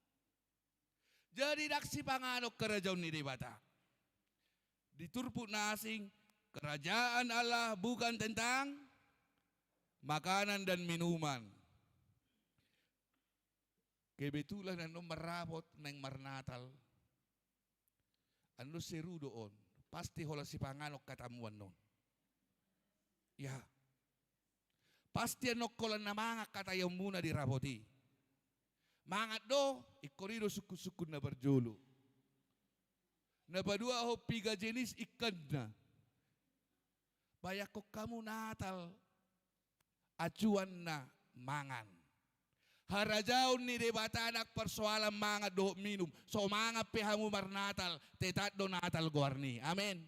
Jadi ndang sipanganon kerajaan ni Debata. Di turpuk na asing, kerajaan Allah bukan tentang makanan dan minuman. Kebetulan annon marrapot naeng marnatal. Annon seru do on. Pasti holan sipanganon hatamu annon. Ya. Pasti annon holan na mangan hata i ahu muna di rapot i. Mangan do, ingkon i do sungkun-sungkun na parjolo. Na paduahon piga jenis ikanna. Bayangkon hamu Natal, acuanna mangan. Harajaon ni Debata ndang persoalan mangan dohot minum. So mangan pe hamu marnatal, tetap do Natal goarni. Amen.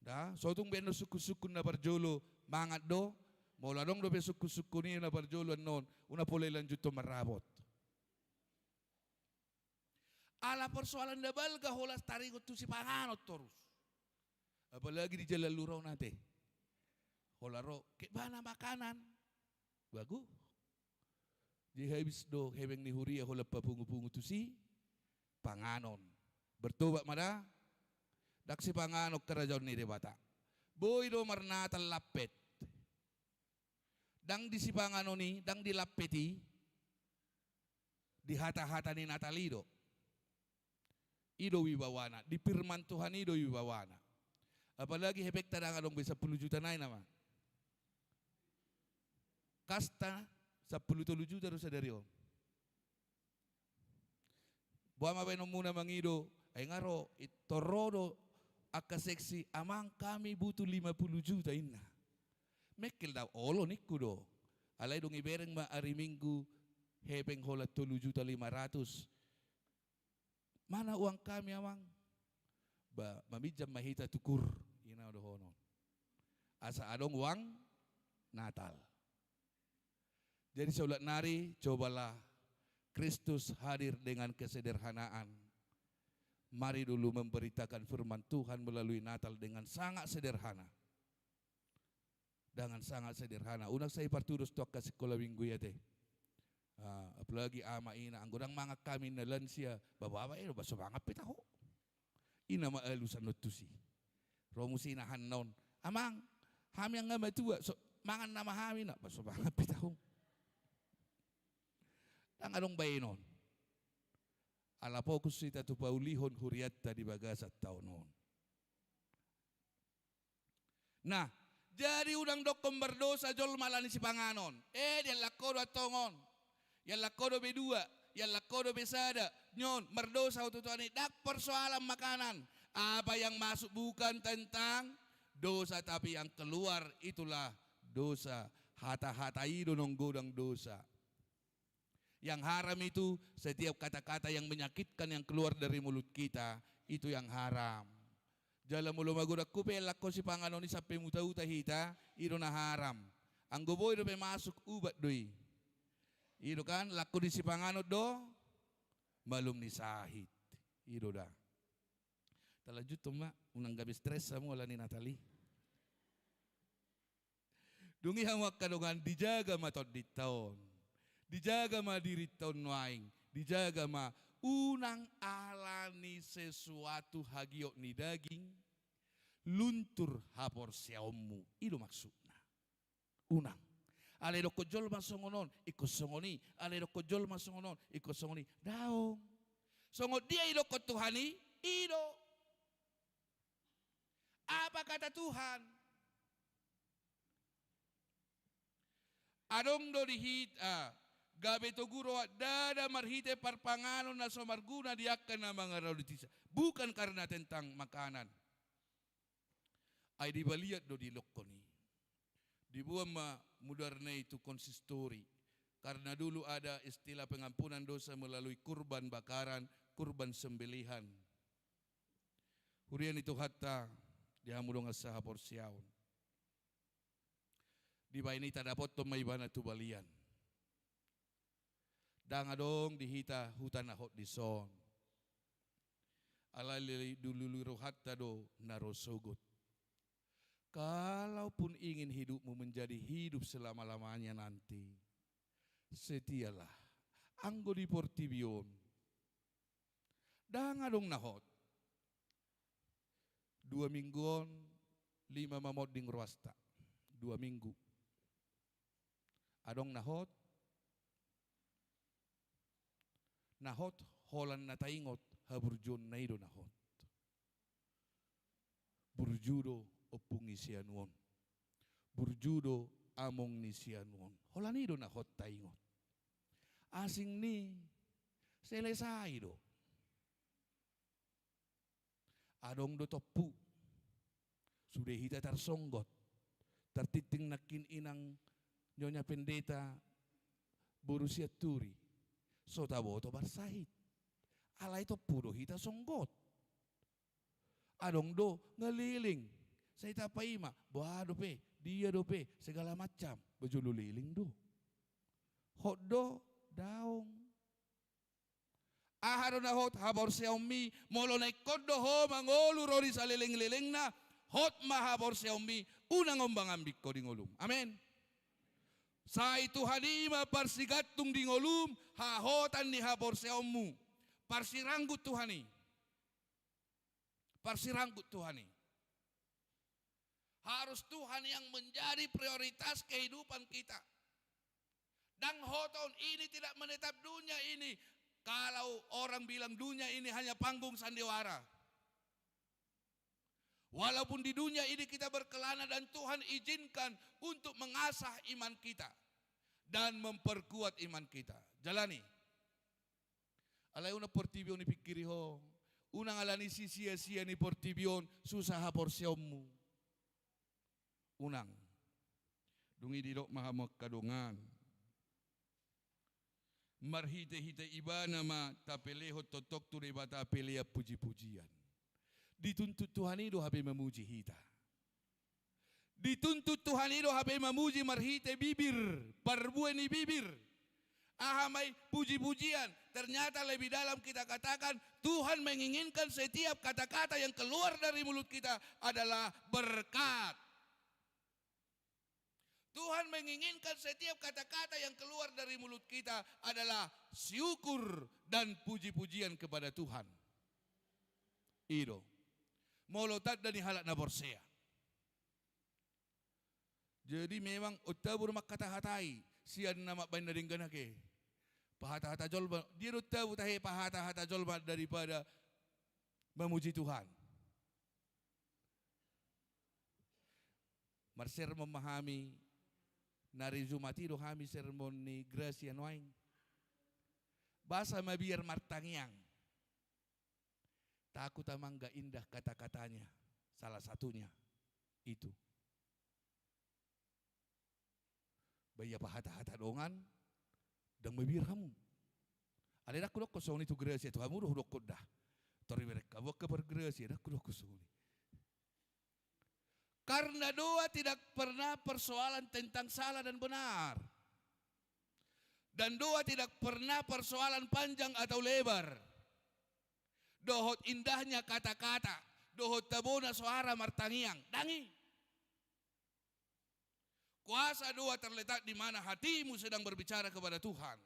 Da, so tung be annon sungkun-sungkun na parjolo mangan do, molo adong dope sungkun-sungkun i na parjolo annon, unang pola ilanjuthon marrapot. Ala persoalan na balga holan taringot tu sipanganon torus. Apalagi di jalan lurau nate. Holan ro, kek bana makanan. Bagus. Jadi habis do hepeng ni huria holan papungu-pungu tu sipanganon. Bertobat ma da. Ndang sipanganon kerajaan ni Debata. Boi do marnatal lampet. Ndang di sipanganon i, ndang di lampet i. Di hata-hata ni Natal i do. I do wibawana, di firman Tuhan i do wibawana. Apalagi hepengta ndang adong be sampulu juta nai nama. Kasta sampulu tolu juta do sadari on. Boha ma baenonmuna mangido, ai nga ro, i torro do angka seksi, "Amang, kami butuh lima puluh juta," inna. Mengkel da, "Olo," ningku do. Alai dung ibereng ma ari Minggu, hepeng holan tolu juta lima ratus. "Mana uang kami, Amang?" "Ba, maminjam ma hita tu kur," inna dohonon. Asa adong uang Natal. Jadi, saulak nari, cobalah Kristus hadir dengan kesederhanaan. Mari dulu memberitakan firman Tuhan melalui Natal dengan sangat sederhana. Dengan sangat sederhana. Unang sai partudos tu angka sikola minggu i ate. Ah, apalagi ama ina, anggo ndang mangan hami na lansia, "Ba, ba, ba, eh, ba so mangan pe taho." Ina ma alusan on tusi. Ro muse ina hanna on, "Amang, hami angka matua, so mangan nama hami na, ba so mangan pe taho." Ndang adong baenon. Ala fokus hita tu paulihon hurianta di bagasan taon on. Nah, jadi unang dokkon mardosa jolma ala ni sipanganon. Eh, diallang ho do antong on. Diallang ho do be dua, diallang ho do be sada, nion, mardosa ho tu Tuhan i, ndang persoalan makanan. Apa yang masuk bukan tentang dosa, tapi yang keluar itulah dosa. Hata-hata i do nonggodang dosa. Yang haram itu setiap kata-kata yang menyakitkan yang keluar dari mulut kita, itu yang haram. Jala molo magodang hu pe diallang ho sipanganon i sampe muta-uta hita, i do na haram. Anggo boi dope masuk, ubat do i. I do kan, langkon ni sipanganon do, malum ni sahit. I do da. Talanjuthon ma, unang gabe stres hamu ala ni Natal i. Dung i hamu angka dongan, dijaga ma tondinta on. Dijaga ma dirinta on nuaeng. Dijaga ma, unang ala ni sesuatu hagiot ni daging, luntur haporseaonmu. I do maksudna. Unang. Alai dokkon jolma songon on, ingkon songon i. Alai dokkon jolma songon on, ingkon songon i. Daong. Songon dia idokkon Tuhan i, i do. Apa kata Tuhan? Adong do di hita, ah, gabe togu roha, ndada marhite parpanganon na so marguna di angka na mangaradoti sa. Bukan karena tentang makanan. Ai dibaliat do didokkon i. Diboan ma mudarna i tu konsistori. Karena dulu ada istilah pengampunan dosa melalui kurban bakaran, kurban sembelihan. Huria ni Tuhanta, di hamu dongan sahaporseaon. Dibaen i tadapothon ma ibana tu balian. Ndang adong di hita huta na hot dison. Alai dilului rohanta do na ro sogot. Kalaupun ingin hidupmu menjadi hidup selama-lamanya nanti, setialah. Anggo di portibi on, ndang adong na hot. Dua minggu on, lima mamonding ruasta. Dua minggu. Adong na hot. Na hot, holan na taingot, haburjuonna i do na hot. Burju do ompung ni si anu on. Burju do among ni si anu on. Holan i do na hot taingot. Asing ni, selesai do. Adong do tompu. Sude hita tarsonggot. Tartingting nangkin inang Nyonya Pendeta boru Sianturi. So taboto marsahit. Alai tompu do hita songgot. Adong do ngaleleng. Sai tapaima, boha dope, dia dope, segala macam. Ba jolo leleng do. Hot do, daong. Aha do na hot haporseaonmi, molo na ingkon do ho mangolu ro di saleleng-lelengna, hot ma haporseaonmi, unang ombang-ambing ho di ngolum. Amen. Sai Tuhan i ma parsigantung di ngolum, hahotan ni haporseaonmu. Parsiranggut Tuhan i. Parsiranggut Tuhan i. Harus Tuhan yang menjadi prioritas kehidupan kita. Ndang hot on, ini tidak menetap, dunia ini. Kalau orang bilang dunia ini hanya panggung sandiwara. Walaupun di dunia ini kita berkelana dan Tuhan izinkan untuk mengasah iman kita dan memperkuat iman kita. Jalani. Alai unang portibi on dipingkiri ho. Unang alani sisia-sia ni portibi on susah haporseaonmu. Unang. Dung i didok ma hamu angka dongan. Marhite-hite ibana ma tapelehon tongtong tu Debata pelean puji-pujian. Dituntut Tuhan i do hape mamuji hita. Dituntut Tuhan i do hape mamuji marhite bibir, parbue ni bibir. Aha ma i? Puji-pujian. Ternyata lebih dalam kita katakan, Tuhan menginginkan setiap kata-kata yang keluar dari mulut kita adalah berkat. Tuhan menginginkan setiap kata-kata yang keluar dari mulut kita adalah syukur dan puji-pujian kepada Tuhan. I do. Molo tanda ni halak na porsea. Jadi memang on tabo do mangkata-hatai sian na mambaen na denggan ake. Pahata-hata jolma, dia do on tabo tahe pahata-hata jolma daripada mamuji Tuhan. Marsermon ma hami, na ari Jumat i do hami sermon ni Gracia nuaeng. Basa mabiar martangiang. Takut amang gak indah kata-katanya, salah satunya itu. Ba ia pahata-hata dongan, ndang mabiar hamu. Alai ndang hudokkon songon i tu Gracia, tu hamu do hudokkon da. Tor ibereng hamu angka par Gracia, ndang hudokkon songon i. Karena doa tidak pernah persoalan tentang salah dan benar. Dan doa tidak pernah persoalan panjang atau lebar. Dohot indahnya kata-kata, dohot tabona soara martangiang. Ndang i. Kuasa doa terletak di mana hatimu sedang berbicara kepada Tuhan.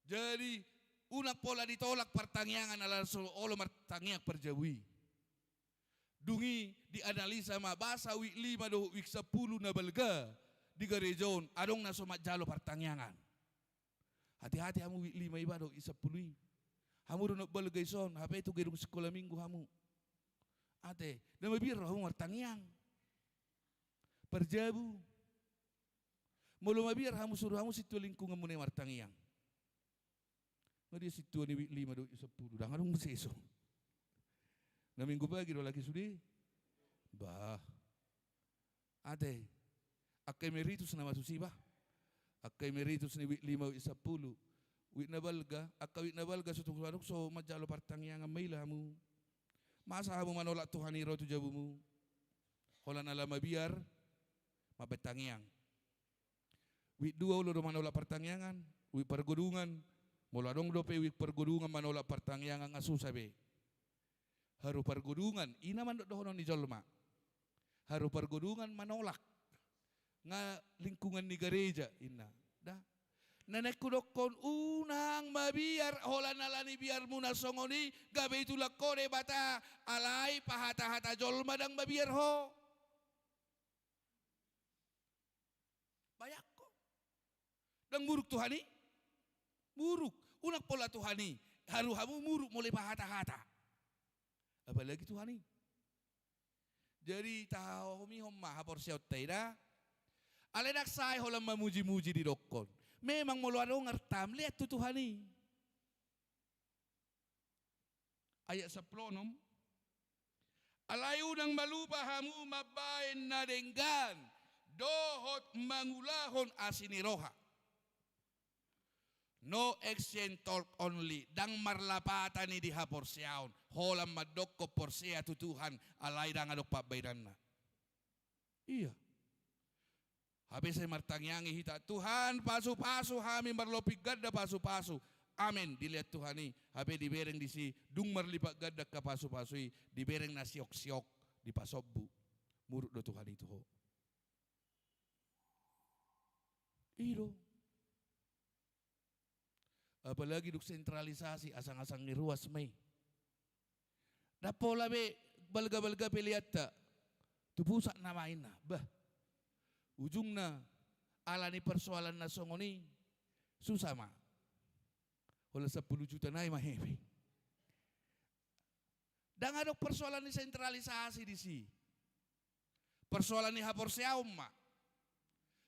Jadi, unang pola ditolak partangiangan ala so olo martangiang parjabu i. Dung i dianalisa ma basa wik lima dohot wik sampulu na balga di gareja on, adong na so manjalo partangiangan. Hati-hati hamu wik lima iba dohot wik sampulu i. Hamu do na balga dison, hape tu gedung sikola minggu hamu. Ate, na mabiar ro hamu martangiang. Parjabu. Molo mabiar hamu, suru hamu sintua lingkunganmuna i martangiang. Nga dia sintua ni wik lima dohot sampulu, ndang adong muse dison. Na minggu pagi do lagi sude. Bah. Ate. Angka emeritus nama tusi bah. Angka emeritus ni wik lima, wik sampulu. Wik na balga, angka wik na balga so tung adong so manjalo partangiangan, maila hamu. Masa hamu manolak Tuhan i ro tu jabumu? Holan ala mabiar mambahen tangiang. Wik dua olo do manolak partangiangan, wik pargodungan. Molo adong dope wik pargodungan manolak partangiangan, nga susa be. Haru pargodungan, i na mandok dohonon ni jolma. Haru pargodungan manolak. Nga lingkungan ni gareja, inna. Da. Na naeng hudokkon, unang mabiar, holan ala ni biarmuna songon i, gabe ditulak ho Debata, alai pahatahata jolma ndang mabiar ho. Bayangko. Ndang muruk Tuhan i? Muruk. Unang pola Tuhan i. Haru hamu muruk molo dipahatahata. Apalagi Tuhan i. Jadi tahahomihon ma haporseaonta i da. Alai ndang sae holan mamujimuji didokkon. Memang molo adong artam, lean tu Tuhan i. Ayat sampulu onom. Alai unang malupa hamu mambahen na denggan dohot mangulahon asi ni roha. No action, talk only. Ndang marlapatan i di haporseaon. Holan mandokkon porsea tu Tuhan, alai ndang adong pambahenanna. Ia. Hape sai martangiang i hita, Tuhan, pasupasu hami marlopi ganda pasupasu. Amen. Dilean Tuhan i. Hape dibereng disi, dung marlipat ganda angka pasupasu i, dibereng na sioksiok, dipasombu. Muruk do Tuhan i tu ho. I do. Apalagi dung sentralisasi, asangasang ni ruas ma i. Ndang pola be balgabalga peleanta tu pusat nama inna. Bah. Ujungna ala ni persoalan na songon i, susa ma. Holan sampulu juta nai ma hepeng. Ndang adong persoalan ni sentralisasi disi. Persoalan ni haporseaon ma.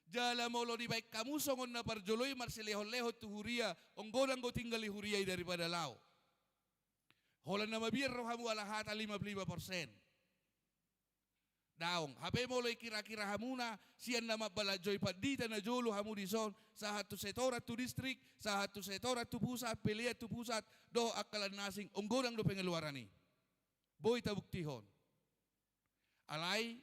Jala molo dibaen hamu songon na parjolo i marsilehonlehon tu huria, on godang do tinggal di huria i daripada laho. Holan na mabiar rohamu ala hata lima pulu lima persen. Daong, hape molo ikirakira hamuna, sian na mambalanjoi pandita na jolo hamu dison, sahat tu setoran tu distrik, sahat tu setoran tu pusat, pelean tu pusat, dohot angka lan na asing, on godang do pengeluaran i. Boi tabuktihon. Alai,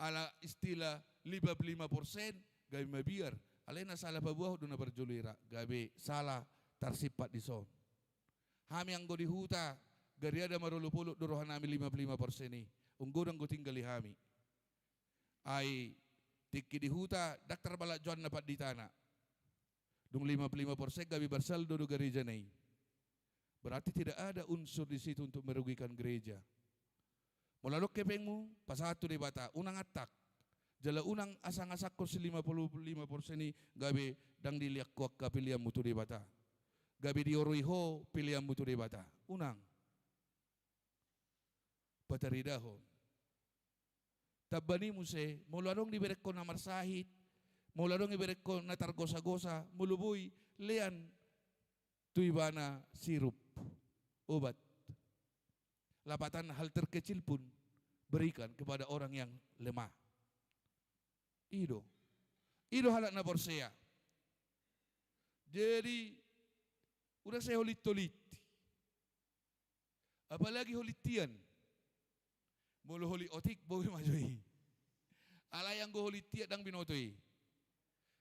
ala istilah lima pulu lima persen, gabe mabiar. Alai na sala paboahon do na parjolo i ra, gabe sala tarsimpan dison. Hami anggo di huta, gariada marolopolop do rohanami lima pulu lima persen i. On godang do tinggal di hami. Ai, tingki di huta, ndang tarbalanjoanna panditana. Dung lima pulu lima persen gabe marsaldo do garejana i. Berarti tidak ada unsur di situ untuk merugikan gereja. Molo adong hepengmu, pasahat tu Debata, unang antak. Jala unang asangasangkon si lima pulu lima persen i gabe ndang dilean ho angka peleanmu tu Debata. Gabe diorui ho peleanmu tu Debata. Unang. Pataridahon. Tamba ni muse, molo adong dibereng ho na marsahit, molo adong dibereng ho na targosagosa, molo boi, lean tu ibana sirup, obat. Lapatan hal terkecil pun berikan kepada orang yang lemah. I do. I do halak na porsea. Jadi, unang sai holit-holit. Apalagi holit tian. Molo holit otik, boi ma jo i. Alai anggo holit tian ndang binoto i.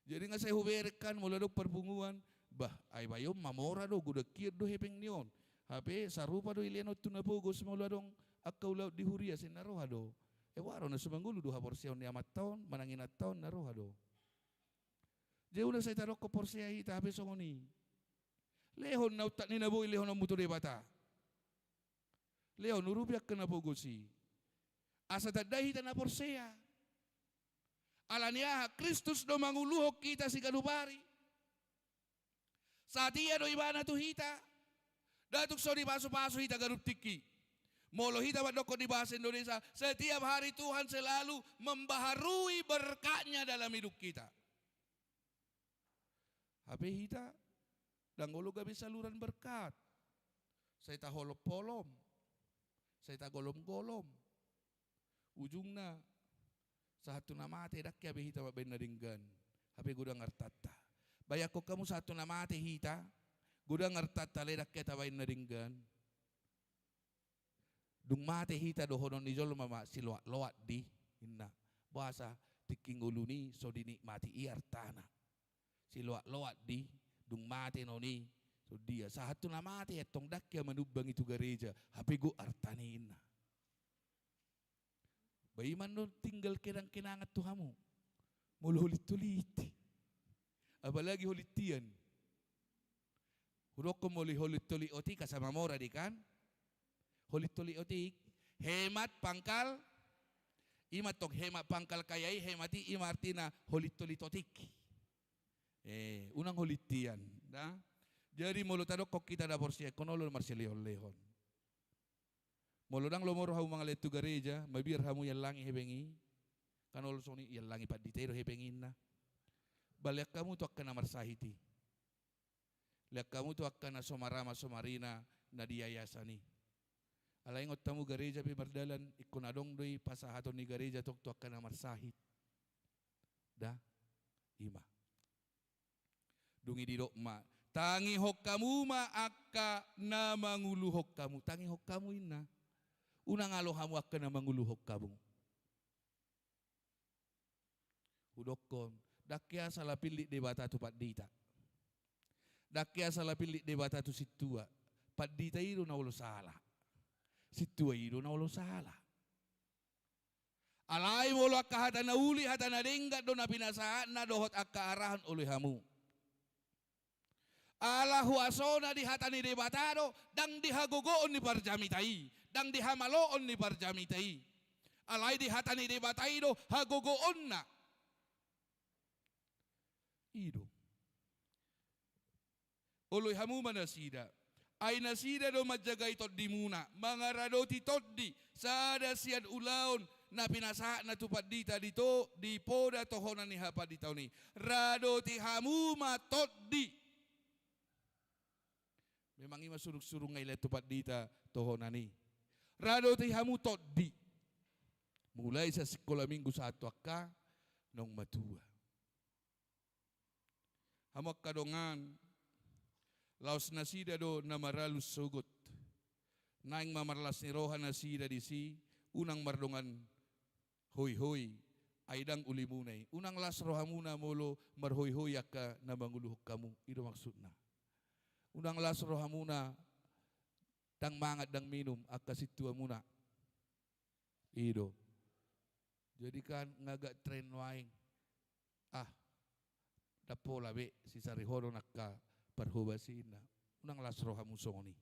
Jadi nga sai hubereng kan, molo adong parpunguan, bah, ai bayo ma mora do, godang hian do hepeng ni on. Hape sarupa do ilean on tu na pogos, molo adong angka ulaon di huria, sai na roha do. E, waro na sumangolu do haporseaon ni amanta on, manang inanta on, na roha do. Jadi unang sai tadokkon porsea hita, hape songon i. Lehon na untat ni na boi lehononmu tu Debata. Lehon, urupi angka na pogos i. Asa tanda hita na porsea. Ala ni aha? Kristus do manguluhon hita siganup ari. Satia do ibana tu hita. Ndang tung so dipasu-pasu hita ganup tingki. Molo hita mandokkon di bahasa Indonesia, setiap hari Tuhan selalu membaharui berkat-Nya dalam hidup kita. Hape hita ndang olo gabe saluran berkat. Sai taholom-holom, sai tagolom-golom. Ujungna, sahat tu na mate ndang hea be hita mambaen na denggan. Hape godang artanta. Bayangkon hamu, sahat tu na mate hita, godang artanta, alai ndang hea tabaen na denggan. Dung mate hita, dohonon ni jolma ma, siloak-loak di, ninna. Boasa? Tingki ngoluna i so dinikmati i artana. Siloak-loak di, dung mate non i, songon dia. Sahat tu na mate antong ndang hea manumbangi tu gareja, hape gok artana i, ninna. Ba i ma annon tinggal kenang-kenangan tu hamu. Molo holit-holit i. Apalagi holit tian. Hudokkon molo holit-holit otik, asa mamora do i kan. Holit-holit otik. Hemat pangkal. I ma antong hemat pangkal kaya i, hemat i, i ma artina holit-holit otik. Eh, unang holit tian, da? Jadi molo tadokkon hita na porsea, ingkon olo marsilehon-lehon. Molo ndang lomo rohamu mangalehon tu gareja, mabiar hamu iallangi hepeng i, kan olo songon i, iallangi pandita i do hepeng i, ninna. Ba lehon hamu tu angka na marsahit i. Lehon hamu tu angka na so marama so marina na di yayasan i. Alai ingot hamu, gareja pe mardalan, ingkon adong do i pasahaton ni gareja tong tu angka na marsahit. Da, i ma. Dung i didok ma, tangihon hamu ma angka na manguluhon hamu. Tangihon hamu, ninna. Unang alo hamu angka na manguluhon hamu. Hudokkon, ndang hea sala pillit Debata tu pandita. Ndang hea sala pillit Debata tu sintua. Pandita i do na olo sala. Sintua i do na olo sala. Alai molo angka hata na uli, hata na denggan do na pinasahatna dohot angka arahon, olo i hamu. Ala huasona di hata ni Debata do, ndang di hagogoon ni parjamita i, ndang di hamaloon ni parjamita i. Alai di hata ni Debata i do hagogoonna. I do. Oloi hamu ma nasida. Ai nasida do manjagai tondimuna, mangaradoti tondi, sada sian ulaon na pinasahatna tu pandita di to-, di poda tohonan ni hapanditaon i. Radoti hamu ma tondi. Memang i ma surung-surung na dilehon tu pandita tohonan i. Radoti hamu tondi. Mulai sian sikola minggu sahat tu angka naung matua. Hamu angka dongan, laos nasida do na maralus sogot. Naeng ma marlas ni roha nasida disi, unang mardongan hoihoi, ai ndang ulimuna i. Unang las rohamuna molo marhoihoi angka na manguluhon hamu, i do maksudna. Unang las rohamuna, ndang mangan, ndang minum angka sintuamuna. I do. Jadi kan nga agak tren nuaeng. Ah, ndang pola be sisarihonon angka parhobas i, ninna. Unang las rohamu songon i.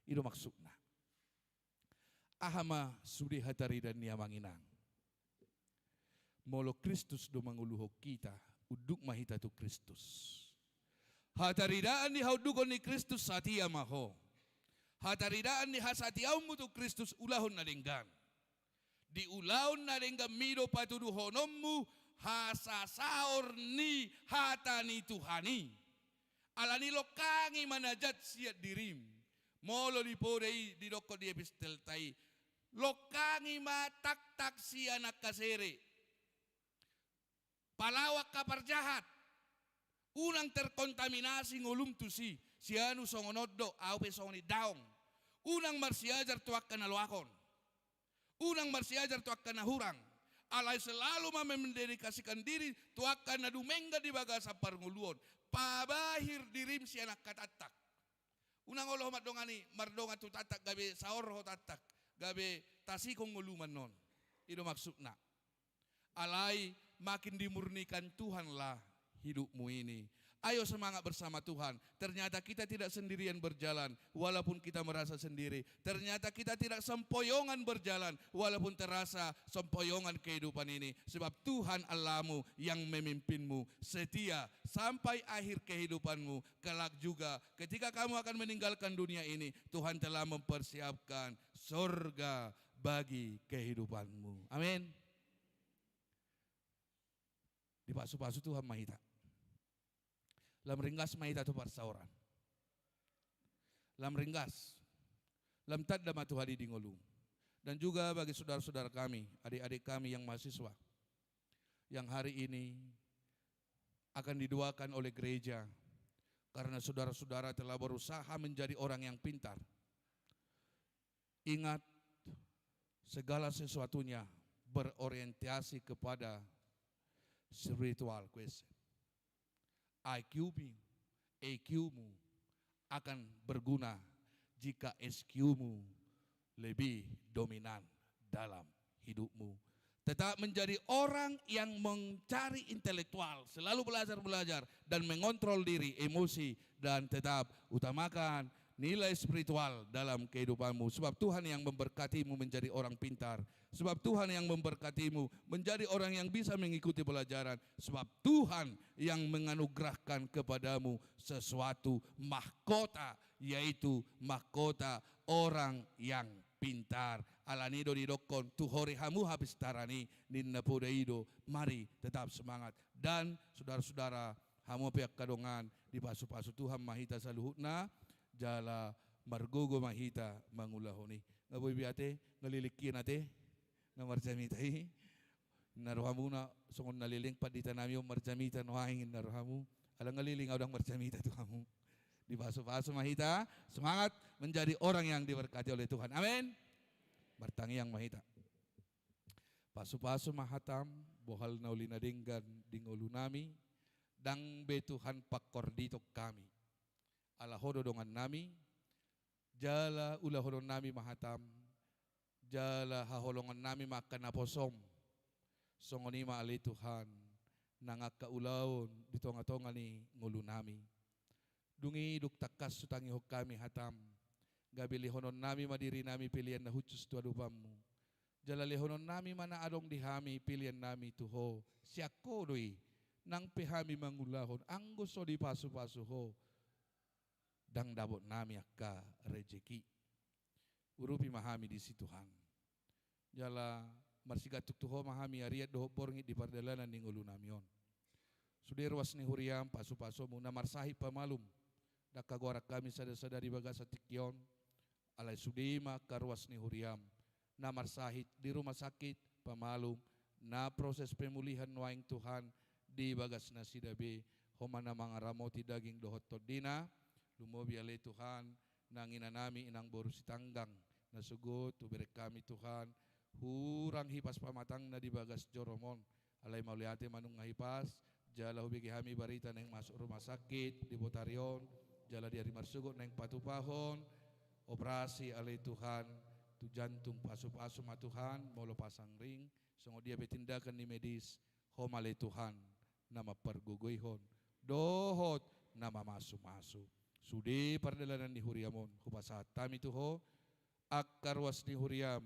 I do maksudna. Aha ma sude hataridaan ni amang inang? Molo Kristus do manguluhon hita, unduk ma hita tu Kristus. Hataridaan ni haundukon ni Kristus, satia ma ho. Hataridaan ni hasatiaonmu tu Kristus, ulahon na denggan. Di ulaon na dengganmi do patuduhononmu hasasaor ni hata ni Tuhan i. Alani longkangi ma na jat sian dirim. Molo di poda i didokkon di epistelta i, longkangi ma taktak sian angka sere. Palao angka parjahat. Unang terkontaminasi ngolum tusi. Si anu songon on do, au pe songon i, daong. Unang marsiajar tu angka na loakon. Unang marsiajar tu angka na hurang. Alai selalu ma mendedikasikan diri tu angka na dumenggan di bagasan parngoluon. Pabahir dirim sian angka taktak. Unang olo ho mandongani, mardongan tu taktak gabe saor ho taktak, gabe tasikon ngolum annon. I do maksudna. Alai makin dimurnikan Tuhanlah hidupmu ini. Ayo semangat bersama Tuhan. Ternyata kita tidak sendirian berjalan, walaupun kita merasa sendiri. Ternyata kita tidak sempoyongan berjalan, walaupun terasa sempoyongan kehidupan ini. Sebab Tuhan Allahmu yang memimpinmu setia sampai akhir kehidupanmu. Kelak juga, ketika kamu akan meninggalkan dunia ini, Tuhan telah mempersiapkan surga bagi kehidupanmu. Amin. Dipasupasu Tuhan ma hita. Lam ringgas ma hita tu parsaoran. Lam ringgas. Lam tanda ma Tuhan i di ngolu. Dan juga bagi saudara-saudara kami, adik-adik kami yang mahasiswa, yang hari ini akan didoakan oleh gereja, karena saudara-saudara telah berusaha menjadi orang yang pintar. Ingat, segala sesuatunya berorientasi kepada spiritual question. I Q-mu, E Q-mu akan berguna jika S Q-mu lebih dominan dalam hidupmu. Tetap menjadi orang yang mencari intelektual, selalu belajar-belajar dan mengontrol diri, emosi, dan tetap utamakan nilai spiritual dalam kehidupanmu. Sebab Tuhan yang memberkatimu menjadi orang pintar. Sebab Tuhan yang memberkatimu menjadi orang yang bisa mengikuti pelajaran. Sebab Tuhan yang menganugerahkan kepadamu sesuatu mahkota, yaitu mahkota orang yang pintar. Alani do didokkon, tu hori hamu hapistaran i, ninna poda i do, mari tetap semangat. Dan saudara-saudara, hamu pe angka dongan, dipasupasu Tuhan ma hita saluhutna, jala margogo ma hita mangulahon i. Nga boi be ate, nga leleng hian ate, na marjamita i. Ninna rohamuna, songon na leleng pandita nami on marjamita nuaeng, ninna rohamu. Ala nga leleng au ndang marjamita tu hamu. Dipasupasu ma hita, semangat menjadi orang yang diberkati oleh Tuhan. Amin. Martangiang ma hita. Pasupasu ma hatam, bohal na uli na denggan di ngolu nami, ndang be Tuhan pangkorditon hami. Ala Ho do dongan nami, jala ulahonon nami ma hatam, jala haholongon nami ma angka naposom. Songon i ma ale Tuhan, nang angka ulaon di tonga-tonga ni ngolu nami. Dung i dung tangkas hutangihon hami hatam, gabe lehonon nami ma diri nami pelean na hushus tu adopanmu. Jala lehonon nami ma na adong di hami pelean nami tu Ho, sian Ho do i, nang pe hami mangulahon, anggo so dipasupasu Ho, ndang dapot nami angka rejeki. Urupi ma hami disi Tuhan. Jala marsigantung tu Ho ma hami arian dohot borngin di pardalanan ni ngolu nami on. Sude ruas ni huriam, pasupasumu na marsahit pamalum, ndang hagoaran hami sada-sada di bagasan tingki on, alai sude ma angka ruas ni huriam na marsahit di rumah sakit, pamalum, na proses pemulihan nuaeng Tuhan di bagas nasida be, Ho ma na mangaramoti daging dohot tondina. Lumobi ale Tuhan, nang ina nami, inang boru Sitanggang, na sogot hubereng hami Tuhan, hurang hipas pamatangna di bagas jorom on. Alai mauliate ma nunga hipas, jala hubege hami barita naeng masuk rumah sakit di botari on, jala di ari marsogot naeng patupahon operasi ale Tuhan, tu jantung, pasupasu ma Tuhan, molo pasang ring, songon dia pe tindakan ni medis, Ho ma ale Tuhan, na mampargogoihon, dohot na mamasumasu. Sude pardalanan ni huriam on, hupasahat hami tu Ho, angka ruas ni huriam,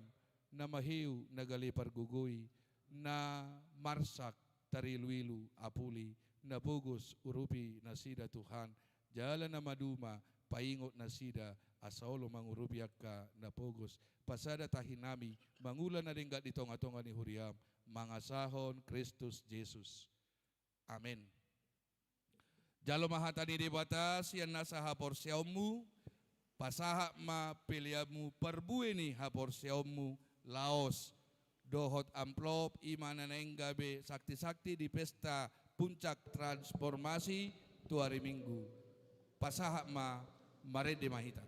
na mahiu na gale pargogoi, na marsak tarilu-ilu apuli, na pogos urupi nasida Tuhan, jala na maduma paingot nasida, asa olo mangurupi angka na pogos. Pasada tahi nami mangula na denggan di tonga-tonga ni huriam, mangasahon Kristus Jesus. Amen. Jalo ma hata ni Debata sian nasa haporseaonmu, pasahat ma peleanmu parbue ni haporseaonmu, laos dohot amplop, i ma na naeng gabe sakti-sakti di pesta puncak transformasi tu ari Minggu. Pasahat ma, marende ma hita.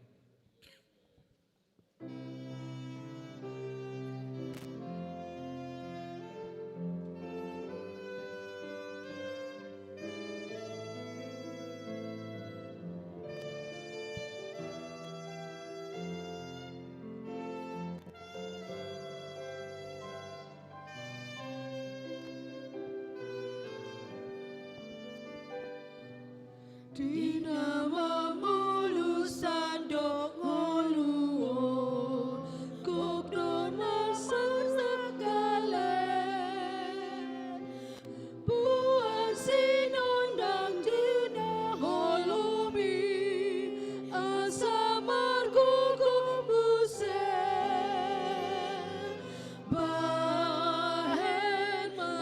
Di na mamolus sandok ngolu on, gok do na sasangkalen. Boan sinondang di na holom i, asa margogo muse. Bahen ma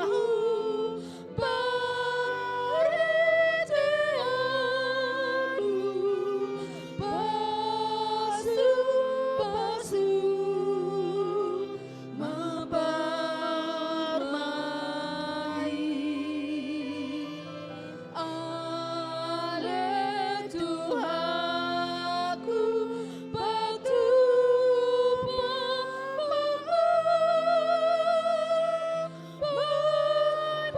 ahu pariteanmu, pasu-pasu ma parmain. Ale Tuhanku, patupa ma ahu, bahen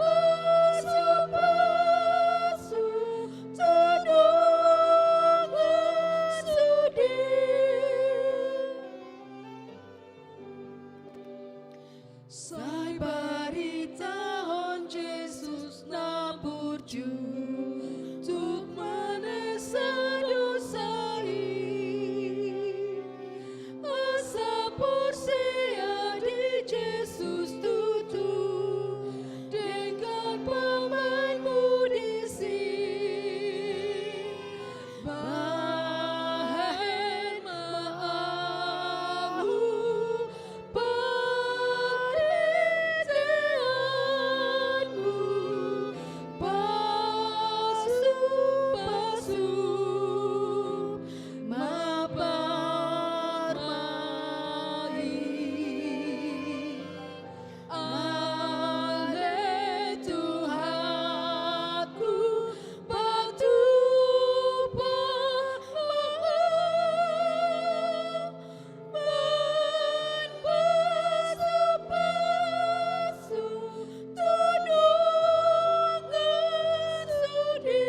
pasu-pasu tu dongan sude. Sai baritahon Jesus na burju, tuk manesa dosa i. Asa porsea di Jesus tutu, denggan pamanmu disi. Bahen ma ahu pariteanmu, pasu-pasu ma parmain. Ale Tuhanku, patupa ma ahu, bahen pasu-pasu tu dongan sude.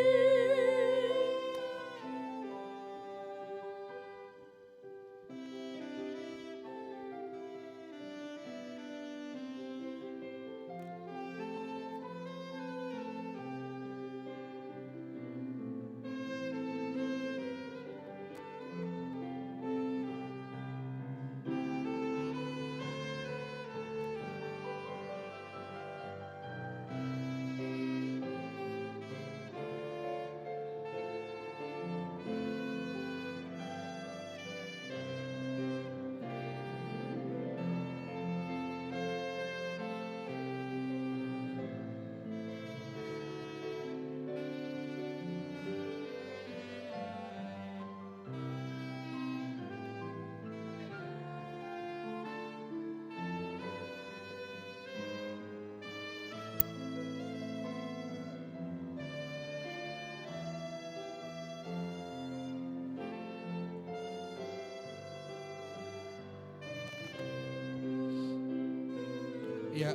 Ia,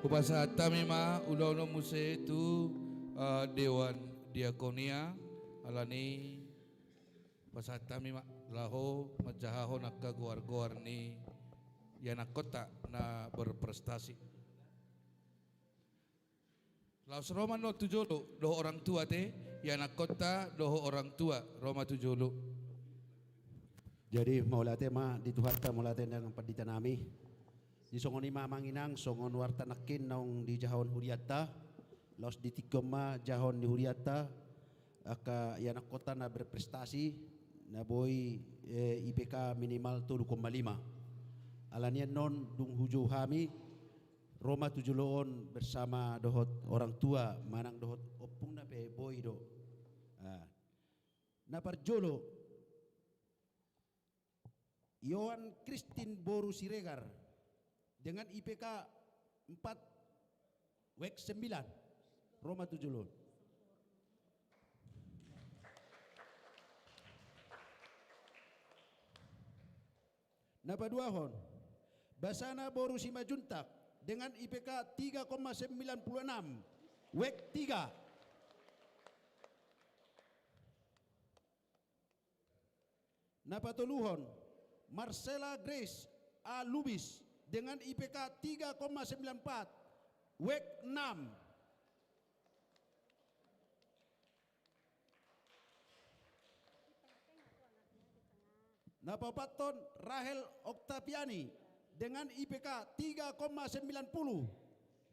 hupasahat hami ma ulaon on muse tu, eh, Dewan Diakonia, alani pasahat hami ma laho manjahahon angka goar-goar ni ianakkonta na berprestasi. Laos ro ma annon tu jolo dohot orang tua te, ianakkonta dohot orang tua, ro ma tu jolo. Jadi mauliate ma di Tuhanta, mauliate nang pandita nami. Di songon i ma amang inang, songon warta nangkin naung dijahahon hurianta, laos di tingki on ma jahahon ni hurianta, angka ianakkonta na berprestasi, na boi, eh, I P K minimal tolu koma lima. Alani annon dung hujou hami, ro ma tu jolo on bersama dohot orang tua, manang dohot ompungna pe boi do. Ah. Na parjolo, Yohan Kristin boru Siregar dengan I P K empat, wek sembilan. Ro ma tu jolo on. Na paduahon, Basana boru Simanjuntak dengan I P K tiga koma sembilan puluh enam, wek tiga. Na patoluhon, Marcella Grace A Lubis dengan I P K tiga koma sembilan empat, wek enam. Na paopathon Rahel Oktaviani dengan I P K tiga koma sembilan puluh,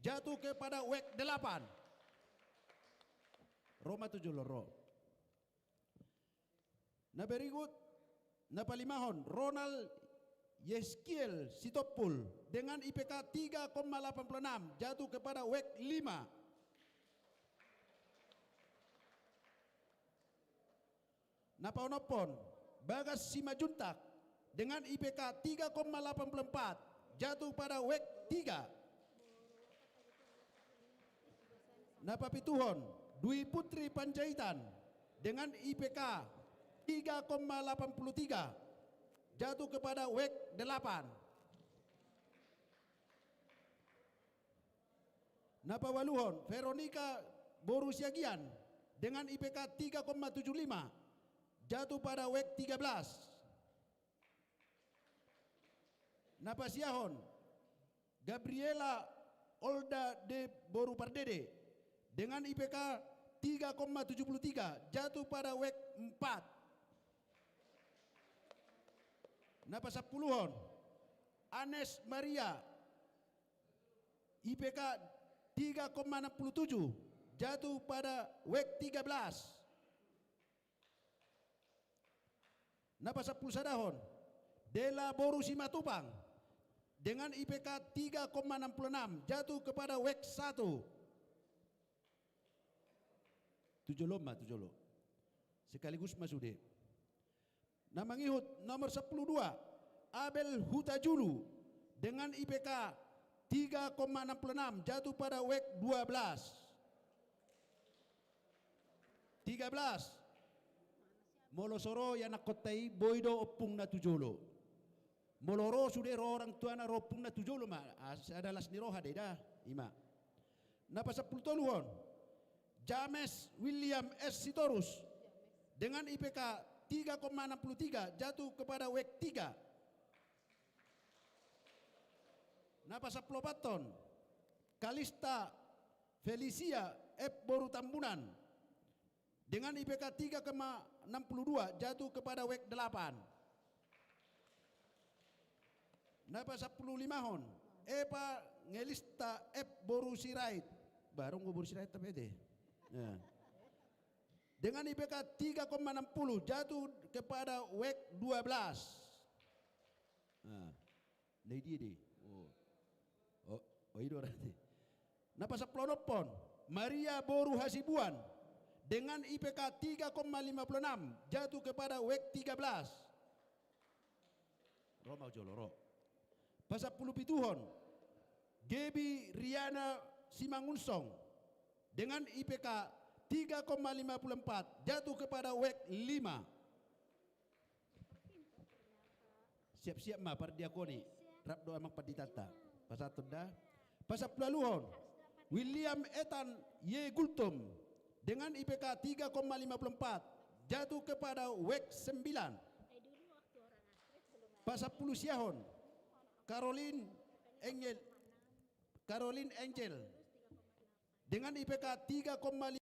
jatuh kepada wek delapan. Ro ma tu jolo, ro. Na berikut, na palimahon, Ronald Yeskiel Sitompul dengan I P K tiga koma delapan puluh enam, jatuh kepada wek lima. Na paonomhon, Bagas Simanjuntak dengan I P K tiga koma delapan puluh empat, jatuh pada wek tiga. Na papituhon, Dwi Putri Panjaitan dengan I P K tiga koma delapan puluh tiga, jatuh kepada wek delapan. Na paualuhon, Veronica boru Siagian dengan I P K tiga koma tujuh lima, jatuh pada wek tiga belas. Na pasiahon, Gabriela Olda de boru Pardede dengan I P K tiga koma tujuh puluh tiga, jatuh pada wek empat. Na pasampuluhon, Anes Maria I P K tiga koma enam puluh tujuh, jatuh pada wek tiga belas. Na pasampulusadahon, Dela boru Simatupang dengan I P K tiga koma enam puluh enam, jatuh kepada wek satu. Tu jolo ma, tu jolo. Sekaligus ma sude. Na mangihut nomor sampulu dua, Abel Hutajulu dengan I P K tiga koma enam puluh enam, jatuh pada wek dua belas. Tiga belas. Molo so ro ianakhonta i, boi do ompungna tu jolo. Molo ro sude, ro orang tuana, ro ompungna tu jolo ma, asa las ni roha do i da, i ma. Na pasampulutoluhon, James William S Sitorus dengan I P K tiga koma enam puluh tiga, jatuh kepada wek tiga. Na pasampuluopathon, Kalista Felicia F boru Tambunan dengan I P K tiga koma enam puluh dua, jatuh kepada wek delapan. Na pasampululimahon, Eva Ngelista F boru Sirait. Barong boru Sirait, tapi ete. Ya. Dengan I P K tiga koma enam puluh, jatuh kepada wek dua belas. Nah, na i dia do i. Oh. Oh, oh, i do berarti. Na pasampuluonomhon, Maria boru Hasibuan dengan I P K tiga koma lima puluh enam, jatuh kepada wek tiga belas. Ro ma tu jolo, ro. Pasampulupituhon, Gebi Riana Simangunsong dengan I P K tiga koma lima puluh empat, jatuh kepada wek lima. Siap-siap ma pardiakon i, rap do amang panditanta. Pasahathon da. Pasampuluualuhon, William Ethan Y Gultom dengan I P K tiga koma lima puluh empat, jatuh kepada wek sembilan. Pasampulusiahon, Caroline Angel, Caroline Angel dengan I P K tiga koma lima